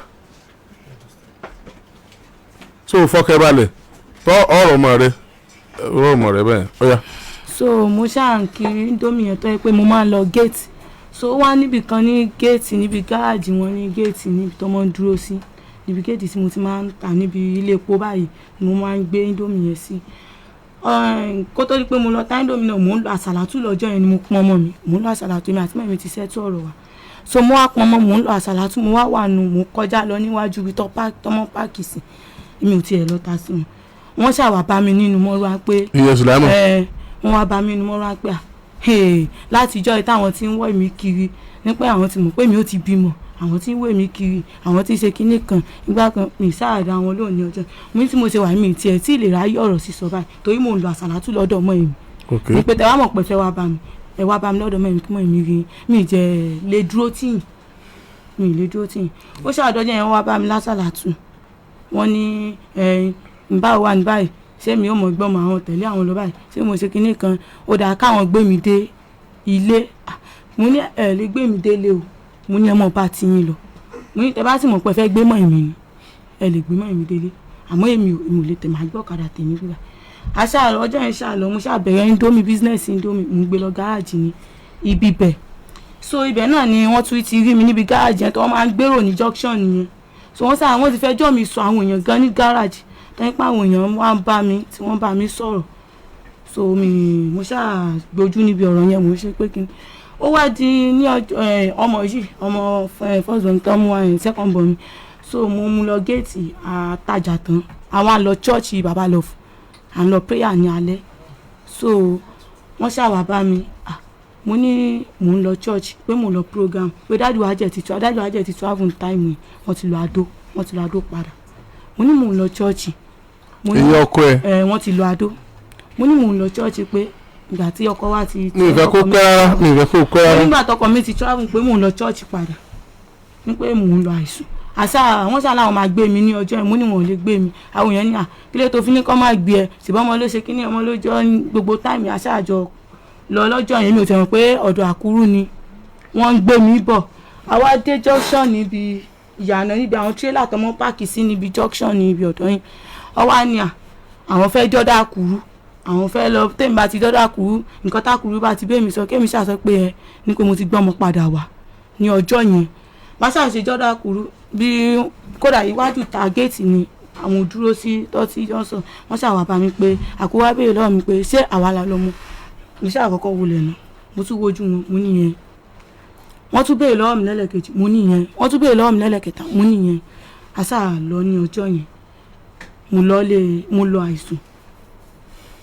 tó o fọ́kẹ́ balẹ̀ tọ́ ọ̀rọ̀ ọmọ rẹ, ọ̀rọ̀ ọmọ rẹ bẹ́ẹ̀. Ó yá.
So mo ṣáà ń kiri indomie yẹn tó yẹ pé mo máa ń lọ gate. So ó wá níbì kan ní gate, níbi gáàjì wọn ní gate, níbi tó máa ń dúró sí níbi gate tí mo ti máa ń tà níbi ilé epo báyìí ni mo máa ń gbé indomie yẹn sí. Kó tó di pé mo lọ ta indomie náà, mò ń lọ àsàlátù lọ́jọ́ yẹn ni mo pọn ọmọ mi. Mò ń lọ àsàlátù, mi àti mẹ́mi ti ṣẹ́tù ọ̀rọ̀ wa. So mo wá pọn ọmọ, mò ń lọ àsàlátù, mo wá wà nù, mo kọjá lọ níwájú ibi tọ́mọ park sí. Èmi ò tiẹ̀ lọ ta sí wọn, wọ́n ṣàwà bá mi nínú mọ́rúwá pé
Ìyẹn Sùlámù.
Ẹ wọ́n wá bá mi nínú mọ́rúwá pé à hey, láti ìjọ́ yìí táwọn ti ń wọ́ èmi kiri nípa àwọn ti mọ̀ pé mi ò ti bímọ, àwọn tí ń wọ́ èmi kiri, àwọn tí ń ṣe kinní kan ìgbà kan. Mi sáàdá wọn lónìí ọjọ́ mo ní tí mo ṣe wà, mí tiẹ̀ tí ì lè ráyè ọ̀rọ̀ sísọ báyìí torí mò ń lo àsàlátù lọ́dọ̀ ọmọ èmi ní pé tẹ wá mọ̀ pé fẹ́ wá bá mi, ẹ wá bá mi lọ́dọ̀ ọmọ èmi kí mọ̀ èmi rí mi jẹ́ lè dúró tì yín, mi lè dúró tì yín. Ó ṣàdọ́jọ́ yẹn, wọ́n wá bá mi lásàlátù, wọ́n ní ẹ báwo wà ní báyìí, ṣé mi ò mọ̀ gbọ́mọ àwọn tẹ̀lé àwọn lọ báyìí, ṣé mo ṣe kinní kan, ó dáa káwọn gbé mi dé ilé. Ah, Mo ní ẹ lè gbé mi délé o. Mo ní ẹ mọ̀ bá ti yín lọ. Mo ní tẹ bá sì mọ̀ pé ẹ fẹ́ gbé mọ́ èmi ni, ẹ lè gbé mọ́ èmi délé, àmọ́ èmi ò lè tẹ̀, máa gbé ọ̀kadà tèmi gbígbà. Àṣà ọjọ́ yẹn ṣáà lọ, mo ṣáà bẹ̀rẹ̀ indomie business, indomie mo ń gbé lọ gáràjì ní ibi bẹ̀. So ibẹ̀ náà ni wọ́n tún ti rí mi níbi gáràjì yẹn tó wọ́n máa ń gbèrò ní junction yẹn. So wọ́n sáà wọ́n ti fẹjọ́ mi sọ àwọn èèyàn gan ní gáràjì tó ń pa àwọn èèyàn wá ń bá mi tí wọ́n bá mi sọ̀rọ̀. So mi mo ṣáà gbójú níbi ọ̀rọ̀ yẹn, mo ṣe pé kí ni ó wá di ní ọjọ́ ọmọ yìí, ọmọ first born tó mú wa yẹn, second born mi. So mo mú lọ géètì àtajà tán, àwa lọ chọ́ọ̀chì Baba Love, à ń lọ prayer ní alẹ́. So wọ́n ṣàwà bá mi, mo ní mò ń lọ church, pé mò ń lọ program, pé dájú wa jẹ́ ti tu, dájú wa jẹ́ ti travel time ni wọ́n ti lọ Adó, wọ́n ti lọ Adó padà. Mo ní mò ń lọ church.
Ìyẹn ọkọ ẹ.
Ẹ, wọ́n ti lọ Adó. Mo ní mò ń lọ church pé ìgbà tí ọkọ wa ti.
Mi ì fẹ́ kó pẹ́ rárá, mi ì fẹ́ kó pẹ́ rárá.
Nígbà tọkọ mi ti travel pé mò ń lọ church padà, ní pé mò ń lọ àìsùn àṣà wọ́n ṣàlàyé àwọn máa gbé mi ní ọjọ́ yẹn. Mo ní wọn ò lè gbé mi. Àwọn èèyàn ní à kílé tó fi ní kọ́ máa gbé ẹ, ṣùgbọ́n ọmọ ló ṣe kíní, ọmọ ló jọ gbogbo táìmì àṣà àjọ lọ lọ́jọ́ yẹn. Mi ò tẹ̀wọ̀n pé ọ̀dọ̀ Àkúrú ni wọ́n ń gbé mi bọ̀. Àwa dé junction níbi ìyànà, níbi àwọn tírélà tó mọ́ páàkì sí níbi junction níbi ọ̀dọ̀ yẹn. Ọwọ́ á ní à àwọn fẹ́ jọ́dá Àkúrú, àwọn fẹ́ lọ. Tèmi bá ti dọ́dọ̀ Àkúrú, nǹkan tákúrú bá ti bẹ́ẹ̀ mi sọ, kémi ṣàṣọ pé ẹ ní pé mo ti gbọ́mọ padà wá ní ọjọ́ yẹn. Bá ṣàṣe jọ́dọ̀ Àkúrú bí kódà iwájú ta géètì ni àwọn dúró sí tọ́tí johnson. Wọ́n ṣàwà bá mi pé Àkúrú wá béèrè lọ́wọ́ mi pé ṣé àwa la lọ́mọ. Mo ṣáà kọ́kọ́ wọlé nà, mo tún wojú wọn, mo níyẹn. Wọ́n tún béèrè lọ́wọ́ mi lẹ́lẹ́kejì, mo níyẹn. Wọ́n tún béèrè lọ́wọ́ mi lẹ́lẹ́kẹta, mo níyẹn. Àṣà lọ ní ọjọ́ yẹn, mo lọ lé, mo lọ àìsùn.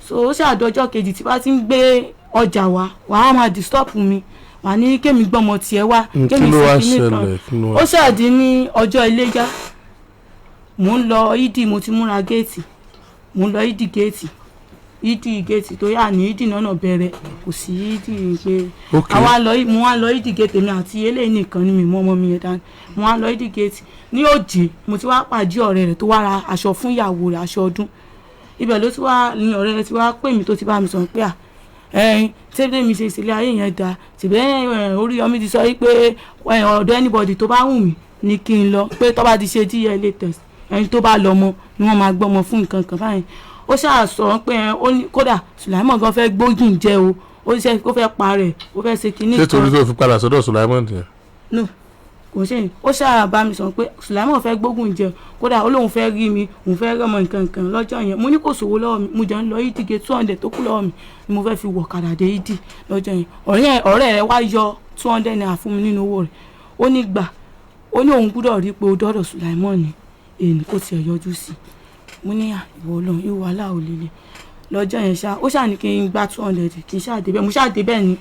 So ó ṣàdọjọ́ kejì tí bá ti ń gbé ọjà wá, wàá máa disturb mi, wà ní kémi gbọ́mọ tiẹ̀ wá, kémi
sì kíní kan.
Ó ṣàdí ní ọjọ́ iléyá, mò ń lọ ìdí, mo ti múra géètì, mò ń lọ ìdí géètì, ìdí géètì tó yà ní ìdí náà bẹ̀rẹ̀, kò sí ìdí pé àwa lọ. Mo wá lọ ìdí géètì, èmi àti eléyìí nìkan ni mi mú ọmọ mi yẹn dání. Mo wá lọ ìdí géètì ní òjì, mo ti wá pàdé ọ̀rẹ́ rẹ̀ tó wá ra aṣọ fún ìyàwó rẹ̀, aṣọ ọdún. Ibẹ̀ ló ti wá ní ọ̀rẹ́ rẹ̀ ti wá pè mí, tó ti bá mi sọ pé à ẹ̀yin tẹ́lẹ̀ mi ṣe ìṣẹ̀lẹ̀ ayé yẹn da tìbẹ́ Oríyọmí ti sọ pé ọ̀dọ̀ anybody tó bá wù mí ni kí n lọ, pé tó bá ti ṣe DNA test, ẹni tó bá lọ mọ ni wọ́n máa gbọ́mọ fún nǹkan kan báyìí. Ó ṣáà sọ pé ó ní kódà Sùláìmọ̀ gan fẹ́ gbógun jẹ o, ó ṣe ó fẹ́ parẹ́, ó fẹ́ ṣe kinní kan.
Ṣé torí tó fi padà sọ́dọ̀ Sùláìmọ̀ nìyẹn?
No, kò ṣe. Ó ṣáà bá mi sọ pé Sùláìmọ̀ fẹ́ gbógun jẹ, kódà ó lóun fẹ́ rí mi, òun fẹ́ rọmọ nǹkan kan lọ́jọ́ yẹn. Mo ní kò sówó lọ́wọ́ mi, mo jẹ́ ń lọ ìdíje, 200 tó kù lọ́wọ́ mi ni mo fẹ́ fi wọ̀ kàdà dé ìdí lọ́jọ́ yẹn. Ọ̀rẹ́ rẹ̀ wá yọ 200 naira fún mi nínú owó rẹ̀. Ó ní gbà, ó ní òun gbúdọ̀ rí pé ó dọ́dọ̀ Sùláìmọ̀ ni èyí kò tiẹ̀ yọjú sí i. Mo ní ìwọ Ọlọ́run, ìwọ aláwọ̀ lélẹ̀ lọ́jọ́ yẹn ṣá. Ó ṣáà ní kí n gba 200 kí n ṣáà débẹ̀. Mo ṣáà débẹ̀ ní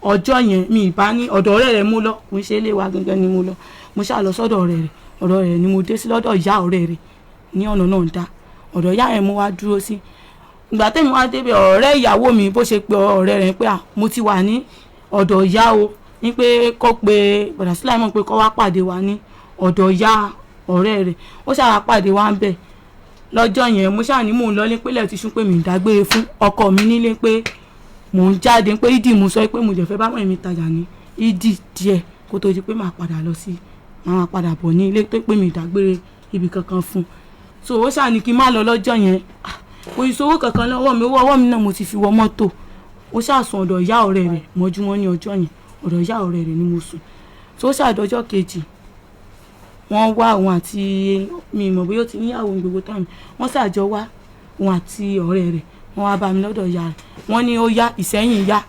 ọjọ́ yẹn, mi ìbá ní ọ̀dọ̀ ọ̀rẹ́ rẹ̀ mo lọ, kò ń ṣe ilé wa gangan ni mo lọ. Mo ṣáà lọ sọ́dọ̀ ọ̀rẹ́ rẹ̀, ọ̀dọ̀ rẹ̀ ni mo dé sí, lọ́dọ̀ ìyá ọ̀rẹ́ rẹ̀ ní ọ̀nà náà dá ọ̀dọ̀ ìyá yẹn mo wá dúró sí. Ìgbà tẹ́mi wá débẹ̀, ọ̀rẹ́ ìyàwó mi bó ṣe pe ọ̀rẹ́ rẹ̀ pé mo ti wà ní ọ̀dọ̀ ìyá o, ní pé kó pe bọ̀dà Sùláìmọ̀ pé kó wá pàdé wa ní ọ̀dọ̀ ìyá ọ̀rẹ́ rẹ̀. Ó ṣáà pàdé wa ń bẹ̀ lọ́jọ́ yẹn. Mo ṣáà ní mò ń lọlé pélé ti sún pé mi ń dágbére fún ọkọ mi nílé pé mò ń jáde, pé ìdí mo sọ pé mo jẹ̀ fẹ́ bá mọ̀ mi tajà ní ìdí díẹ̀ kó tó di pé màá padà lọ sí, màá padà bọ̀ ní ilé, tó pé mi dágbére ibi kankan fún. So ó ṣáà ní kí n má lọ lọ́jọ́ yẹn, kò sí owó kankan lọ́wọ́ mi, owó ọwọ́ mi náà mo ti fi wọ mọ́tò. Ó ṣáà sùn ọ̀dọ̀ ìyá ọ̀rẹ́ rẹ̀ mọ́júmọ́ ní ọjọ́ yẹn, ọ̀dọ̀ ìyá ọ̀rẹ́ rẹ̀ ni mo sùn. So ó ṣàdọ́jọ́ kejì, wọ́n wá òun àti mi mọ̀ bóyá ó ti níyàwó gbogbo táìmù, wọ́n ṣàjọ wá òun àti ọ̀rẹ́ rẹ̀, wọ́n wá bá mi lọ́dọ̀ ìyá rẹ̀. Wọ́n ní ó yá Ìsẹ́yìn yá,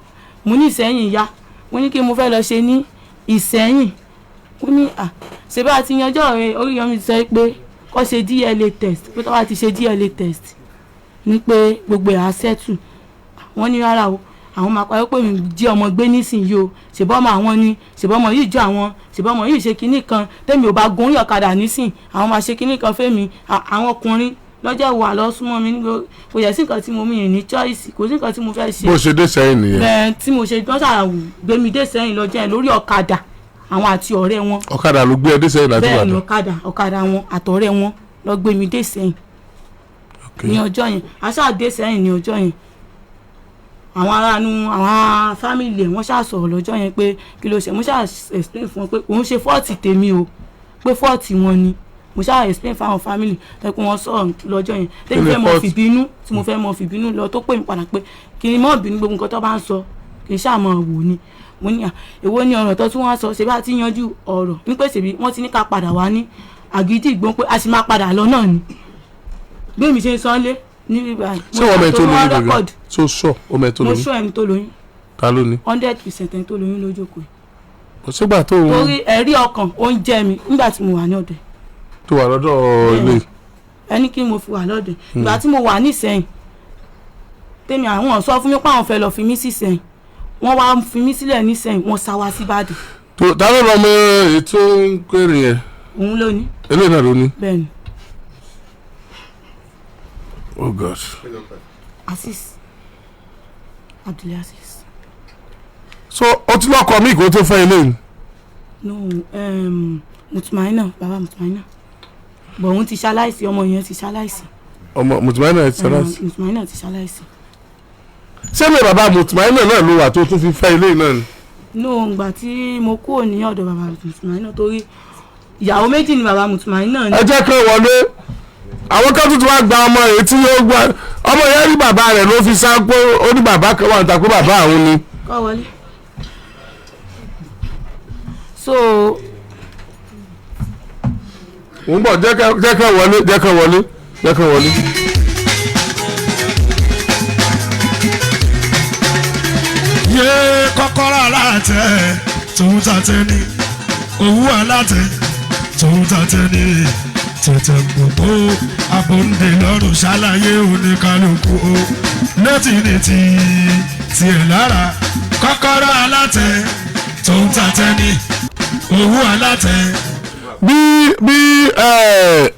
mo ní Ìsẹ́yìn yá, mo ní kí mo fẹ́ lọ ṣe ní Ìsẹ́yìn. Mo ní à ṣe bá ti yanjọ́ ọ̀rẹ́ Oríyọmí sọ pé kó ṣe DNA test, pé tó bá ti ṣe DNA test ní pé gbogbo ẹ̀ á settle. Wọ́n ní rárá o, àwọn máa parí pé mi jí ọmọ gbé nísìnyí o, ṣèbọ́mọ àwọn ni, ṣèbọ́mọ yìí jọ àwọn, ṣèbọ́mọ yìí ṣe kinní kan, tẹ́mi ò bá gun orí ọ̀kadà nísìn àwọn máa ṣe kinní kan fẹ́mi. Àwọn ọkùnrin lọ́jọ́ wà lọ súnmọ́ mi, kò yẹ sí nǹkan tí mo mi ní choice, kò sí nǹkan tí mo fẹ́ ṣe.
Bó ṣe dé sẹ́yìn nìyẹn.
Bẹ́ẹ̀ tí mo ṣe gbọ́n ṣàwù gbé mi dé sẹ́yìn lọ́jọ́ yẹn lórí ọ̀kadà àwọn àti ọ̀rẹ́ wọn.
Ọ̀kadà ló gbé ẹ dé sẹ́yìn láti Ìbàdàn.
Bẹ́ẹ̀ ni ọ̀kadà wọn àtọ̀rẹ́ wọn lọ gbé mi dé sẹ́yìn ní ọjọ́ yẹn. Aṣáà dé sẹ́yìn ní ọjọ́ yẹn. Àwọn aráàlú, àwọn family ẹ̀, wọ́n ṣáà sọ̀rọ̀ lọ́jọ́ yẹn pé kí ló ṣe. Mo ṣáà explain fún wọn pé òun ṣe fault tèmi o, pé fault wọn ni. Mo ṣáà explain fáwọn family tó pé wọ́n sọ̀rọ̀ lọ́jọ́ yẹn tẹ́mi
Kí ni
fẹ́ mọ
fault?
fi bínú tí mo fẹ́ mọ fi bínú lọ, tó pè mí padà pé kí n mọ̀ bínú, gbogbo nǹkan tó bá ń sọ kì í ṣáà mọ̀ wò ni. Mo ní à, èwo ni ọ̀rọ̀ tó tún wá sọ? Ṣe bá ti yanjú ọ̀rọ̀ ní pé ṣèbí wọ́n ti ní ká padà wá ní Àgídìgbò, pé a sì máa padà lọ náà ni, bí èmi ṣe ń sọ lé ní bíbá.
Ṣé wọ́n mọ̀ ẹ́ tó lóyún gangan tó sọ ọmọ ẹ̀ tó
Mo
lóyún?
sọ ẹni tó lóyún.
Ta ló ní?
100% ẹni tó lóyún lójókòó.
Kò sígbà tó ń
Torí ẹ̀rí ọkàn ó ń jẹ́ mi nígbà tí mo wà ní ọ̀dọ̀ ẹ̀.
Tó wà lọ́dọ̀ ilé.
Ẹni kí mo fi wà lọ́dọ̀ ẹ̀. Ìgbà tí mo wà nísẹ̀yìn tèmi, àwọn sọ fún mi pé àwọn fẹ́ lọ fi mí sísẹ̀yìn, wọ́n wá fi mí sílẹ̀ nísẹ̀yìn, wọ́n sá wá síbàdàn.
Tó ta ló lọ mọ ètò ń kéré yẹn?
Òun ló ní.
Eléyìí náà ló ní.
Bẹ́ẹ̀ ni.
Oh God.
Azeez, Abdulaziz.
So o ti lọ́kọ mi kó tó fẹ́ ilé ni?
No, Mutmaina, bàbá Mutmaina, bọ̀ òun ti ṣaláìsí, ọmọ yẹn ti ṣaláìsí.
Ọmọ Mutmaina ti ṣaláìsí?
Mutmaina ti ṣaláìsí.
Ṣé mi bàbá Mutmaina náà ló wà tó tún fi fẹ́ ilé náà ni?
No, ìgbà tí mo kúrò ní ọ̀dọ̀ bàbá Mutmaina, torí ìyàwó méjì ni bàbá Mutmaina ní.
Ẹ jẹ́ kí wọ́n wọlé. Àwọn kan tuntun wá gba ọmọ yìí tí yóò gba ọmọ yẹn rí bàbá rẹ̀ ló fi sá pé ó ní bàbá kan wà níta pé bàbá àwọn ni.
Kọ́ wọlé. So
Mò ń bọ̀, jẹ́ ká wọlé, jẹ́ ká wọlé, jẹ́ ká wọlé.
Yé, kọ́kọ́rọ́ alátẹ tòun tàtẹ ní owó alátẹ tòun tàtẹ ní tẹ̀tẹ̀ gbogbo abóńdè lọ́rùn ṣàlàyé oníkálukú o létí ní ti tiẹ̀ lára kọ́kọ́rọ́ alátẹ tòun tàtẹ ní owó alátẹ.
Bí ẹ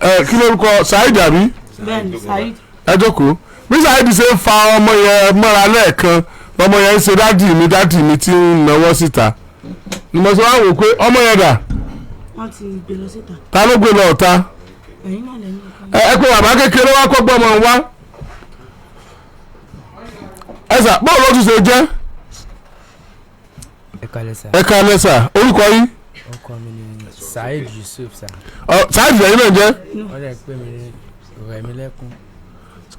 ẹ kí lórúkọ Saheed àbí?
Bẹ́ẹ̀ni, Saheed.
Ẹ jókòó. Bí Saheed ṣe ń fa ọmọ yẹn mọ́ra lẹ́ẹ̀kan, ọmọ yẹn ń ṣe "Daddy mi, daddy mi" tí ń náwó síta ni mo ṣe wá wò pé ọmọ yẹn dà.
Wọ́n ti gbé lọ síta.
Ta ló gbé lọ ọ̀ta?
Ẹ̀yin náà lẹ́yìn ọkọ.
Ẹ pé bàbá kékeré wá kọ́ gbọ́mọ wá. Ẹ sà, báwo ló tún ṣe jẹ́?
Ẹ kálẹ́ sà.
Ẹ káalẹ́ sà, orúkọ yín?
Orúkọ mi ni Saheed Yusuf sà.
Ọ Saheed lẹ́yìn náà jẹ́?
Wọ́n dẹ̀ pè mí ní Rẹ̀mílẹ́kún.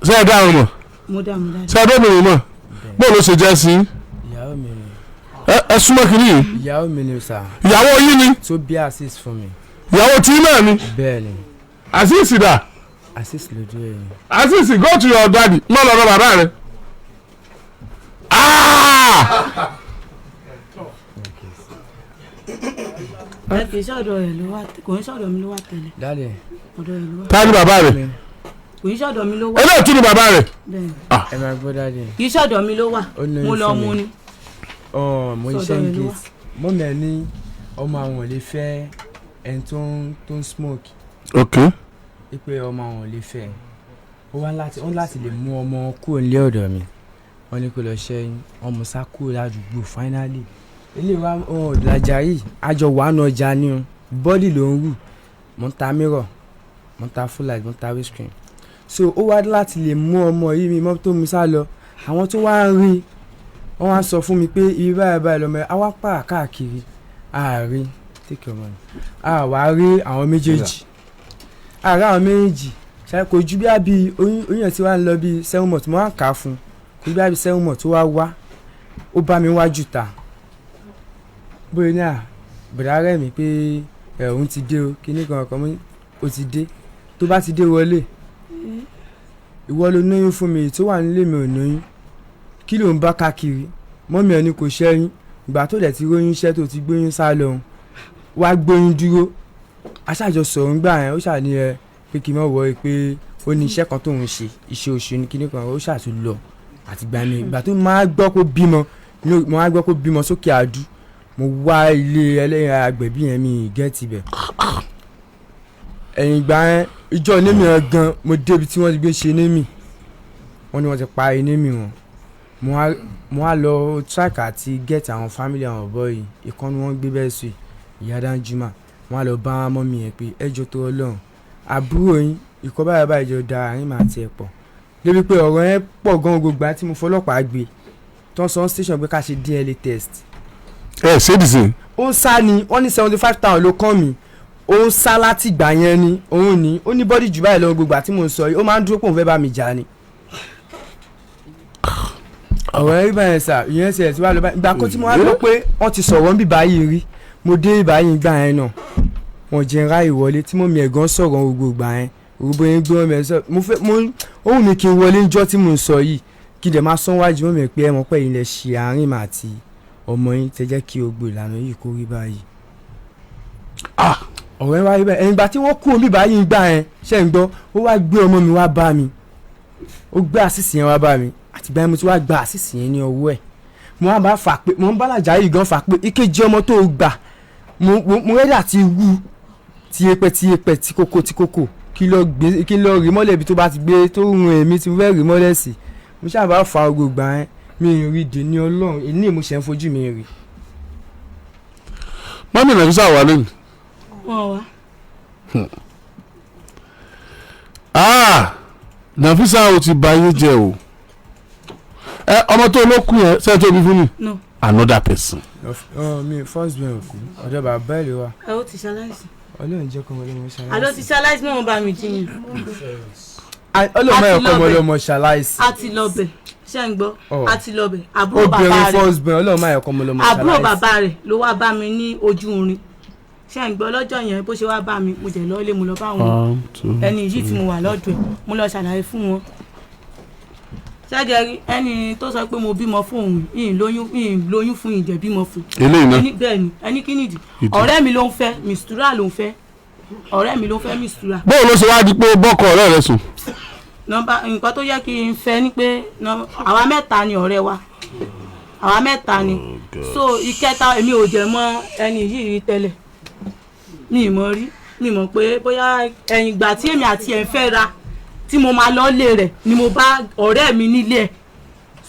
Ṣé ẹ dáhùn mọ̀?
Mo dá, mo dá.
Ṣé ẹ dóbìnrin mọ̀? Báwo ló ṣe jẹ́ sí?
Ìyàwó mi ni.
Ẹ súnmọ́ kìíní yìí.
Ìyàwó mi ni sà.
Ìyàwó yín ni?
Tó bí Azeez fún mi.
Ìyàwó tí náà ni?
Bẹ́ẹ̀ ni.
Azeez dà?
Azeez lójú ẹ̀ ni.
Azeez, go to your daddy, má lọ lọ bàbá rẹ. Ah!
Ẹ kì í ṣọ̀dọ̀ rẹ̀ ló wà, kò ń ṣọ̀dọ̀ mi ló wà tẹ́lẹ̀.
Daddy.
Ọ̀dọ̀ rẹ̀ ló wà.
Ta ni bàbá rẹ?
Kò ń ṣọ̀dọ̀ mi ló wà.
Eléyìí tún ni bàbá rẹ?
Bẹ́ẹ̀ ni.
Ẹ máa gbọ́, daddy.
Kì í ṣọ̀dọ̀ mi ló wà.
Ó lóyún
Mo lọ
fún
mú
mi.
ni.
Ọ̀ mo
Sọ̀dọ̀
iṣẹ́ ń
rẹ̀ ló wà.
gate mọ́mí ẹ ní ọmọ àwọn ò lè fẹ́ ẹni tó ń smoke.
Ok.
Wípé ọmọ àwọn ò lè fẹ́. Ó wá láti ó láti lè mú ọmọ kúrò nílé ọ̀dọ̀ mi. Wọ́n ní kó lọ ṣẹ́yìn ọmọ sá kúrò ládùúgbò. Finally, ilé wa ọ̀làjà yìí àjọ wà nù ọjà ni o, bọ́ọ̀lì ló ń rù. Mo ń ta mirror, mo ń ta full light, mo ń ta windscreen. So ó wá láti lè mú ọmọ yìí mi mọ́ tó mu sá lọ. Àwọn tó wá ń rí wọ́n wá sọ fún mi pé ibi báyìí báyìí lọ́mọ ẹ̀ á wá pààrà káàkiri ààrin. Take your money. A wá rí àwọn méjèèjì, a rí àwọn méjèèjì ṣáà. Kò ju bí àbí oyún oyún ẹ̀ tí wàá ń lọ bí 7 months, mo wá kà á fún un, kò ju bí àbí 7 months tó wá wá, ó bá mi wájú ta bóyá ní à bẹ̀rẹ̀ rẹ̀ mi pé ẹ̀ òun ti dé o, kíní kan kan. Mo ní, ó ti dé, tó bá ti dé wọlé, ìwọ ló lóyún fún mi, tó wà nílé mi ò lóyún, kí ló ń bá káàkiri? Mọ́mí ẹ̀ ní kò ṣẹ́yún. Ìgbà tó dẹ̀ ti róyún iṣẹ́ tó ti gbóyún sá lọ, wá gbóyún dúró. Aṣáájọ sọ̀rọ̀ ńgbà yẹn, ó ṣàní ẹ pé kí n má wọ ẹ pé ó ní iṣẹ́ kan tóun ṣe, iṣẹ́ oṣù ní kíní kan, ó ṣàtún lọ. Àtìgbà mi, ìgbà tó máa gbọ́ kó bímọ, mo máa gbọ́ kó bímọ sókè àdú. Mo wá ilé ẹlẹ́yìn agbẹ̀bí yẹn, mi gẹ́ẹ̀tì bẹ̀. Ẹ̀yìn ìgbà yẹn, ìjọ némi yẹn gan, mo débi tí wọ́n ti gbé ṣe némi, wọ́n ní wọ́n ti parí némi wọn. Mo wá lọ track àti get àwọn family àwọn boy yìí. Ìkan ni wọ́n gbé bẹ́ẹ̀ sùn, ìyá Danjuma. Wọ́n á lọ bá mummy yẹn pé ẹjọ́ tó Ọlọ́run, àbúrò yín ìkọ́ báyìí báyìí jọ da àárín màá tiẹ̀ pọ̀ débi pé ọ̀rọ̀ yẹn pọ̀ gan. Gbogbo àti mo fọlọ́pàá gbé. Tó ń sọ ní station pé ká ṣe DNA test.
Ẹ ṣé dìsìn.
Ó ń sá ni. Wọ́n ní 75,000 ló kàn mí. Ó ń sá láti ìgbà yẹn ni. Òun ní ó ní body jù báyìí lọ. Gbogbo àti mò ń sọ yìí, ó máa ń dúró pé òun fẹ́ bá mi jà ni. Ọ̀rọ̀ ẹ̀ rí báyẹn sà. Ìyẹn ṣe ẹ̀ tí wàá lọ báyìí. Ìgbà kan tí mo wá gbọ́ pé wọ́n ti sọ̀rọ̀ ń bì báyìí rí, mo dé báyìí gbà yẹn náà, wọ́n jẹ́ ń ráyè wọlé tí mo mi ẹ̀gán sọ̀rọ̀ gbogbo ìgbà yẹn. Gbogbo yẹn gbé wọn mẹ́ sọ mo fẹ́ mo ó wù mí kí n wọlé níjọ́ tí mo ń sọ yìí, kí n dẹ̀ máa sán wájú mọ́ mi pé ẹ mọ̀ pé ilẹ̀ ṣe àárín mà àti ọmọ yín tẹ́ jẹ́ kí gbogbo ìlànà yìí kó rí báyìí. Ọ̀rẹ́ wa rí báyìí. Ẹ̀yìn ìgbà tí wọ́n kú omi báyìí gbà yẹn, ṣe ń gbọ́, ó wá gbé ọmọ mi wá bá mi, ó gbé àṣìṣe yẹn wá bá mi. Àtìgbà yẹn mo ti wá gba àṣìṣe yẹn ní ọwọ́ ẹ̀. Mo wá bá fà pé mo ń bá làjà yìí gan fà pé ìkejì ọmọ tó gbà, mo ready àti wú tiyepẹ tiyepẹ, tí kókó tí kókó, kí lọ gbé, kí lọ rí mọ́lẹ̀ ibi tó bá ti gbé tó rún èmi tí mo fẹ́ rí mọ́lẹ̀ sí. Mo ṣáà bá fa gbogbo gbà yẹn, mi ì rí dè ní Ọlọ́run ìní mo ṣe ń fojú mi rí.
Mummy Nàfísà wà lónìí.
Wọn wá.
Ah, Nàfísà, o ti bà yín jẹ́ o. Ẹ ọmọ tó ló kú yẹn ṣe tó bí fún mi?
No.
Another person.
Ọ mi first born kú, ọ̀dọ̀ bàbá ẹ̀ ló wà.
Ẹ ó ti ṣaláìsí.
Ọlọ́run jẹ́ kọ́mọ ọlọ́mọ ṣaláìsí.
Àlọ́ ti ṣaláìsí mọ́, wọn bá mi jiyàn.
Ọlọ́run
A
jẹ́
ti
kọ́mọ
lọ bẹ̀.
ọlọ́mọ ṣaláìsí.
A ti lọ bẹ̀, ṣé ń gbọ́?
Ọ.
A ti lọ bẹ̀. Àbúrò bàbá
Obìnrin
rẹ̀
first born, Ọlọ́run má jẹ́ kọ́mọ ọlọ́mọ ṣaláìsí.
Àbúrò bàbá rẹ̀ ló wá bá mi ní ojú irin, ṣé ń gbọ́? Lọ́jọ́ yẹn, bó ṣe wá bá mi, mo jẹ̀ lọ́ọ́lé, mo lọ bá wọn
One, two,
ẹni yìí tí mo wà lọ́dọ̀ ẹ̀, mo lọ ṣàlàyé fún wọn. Ṣẹ́jẹ̀ rí ẹni tó sọ pé mo bímọ fún òun yìí, lóyún yìí, lóyún fún ìjẹ́ bímọ fún.
Eléyìí náà.
Ẹni bẹ́ẹ̀ ni. Ẹni kí nìdí?
Ìdí.
Ọ̀rẹ́ mi ló ń fẹ́ Mistura, ló ń fẹ́ ọ̀rẹ́ mi, ló ń fẹ́ Mistura.
Bóun ló ṣe wá di pé bọ́kọ ọ̀rẹ́ rẹ sùn?
Nọ́mbà nǹkan tó yẹ kí n fẹ́ ni pé àwa mẹ́ta ni ọ̀rẹ́ wa, àwa mẹ́ta ni. So ìkẹta, èmi ò jẹ́ mọ̀ ẹni yìí rí tẹ́lẹ̀, mi ì mọ̀ rí, mi mọ̀ pé bóyá ẹ̀yìn ìgbà tí èmi àti ẹ̀ ń fẹ́ ra tí mo máa lọ lé rẹ̀ ni mo bá ọ̀rẹ́ mi nílé ẹ̀.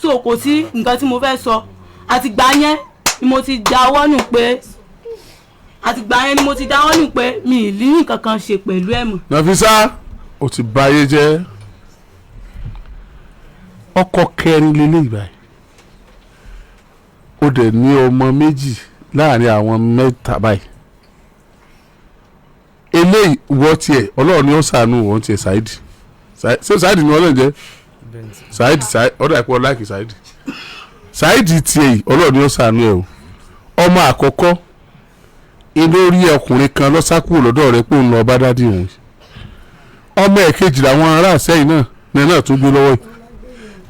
So kò sí nǹkan tí mo fẹ́ sọ. Àtìgbà yẹn ni mo ti dáwọ́ nù pé, àtìgbà yẹn ni mo ti dáwọ́ nù pé mi ì ní nǹkan kan ṣe pẹ̀lú ẹ̀ mọ́.
Nàfísà, ó ti bà ayé jẹ́. Ọkọ kẹrin lélẹ́yìí báyìí, ó dẹ̀ ní ọmọ méjì láàrin àwọn mẹ́ta báyìí. Eléyìí wọ́ tiẹ̀, Ọlọ́run ni ó ṣàánú wọ́n tiẹ̀. Saheed, ṣé Saheed ni Ọlọ́run jẹ́? Saheed, Saheed, ọ̀dọ̀ àìpọ̀ láìkì Saheed. Saheed tiẹ̀ yìí, Ọlọ́run ni ó ṣàánú ẹ̀ o. Ọmọ àkọ́kọ́ inú rí ọkùnrin kan lọ́sàkúrò lọ́dọ̀ rẹ̀ pé òun lọ bá daddy òun. Ọmọ ẹ̀kejì làwọn ará Ìsẹ́yìn náà ní náà tún gbé lọ́wọ́ yìí.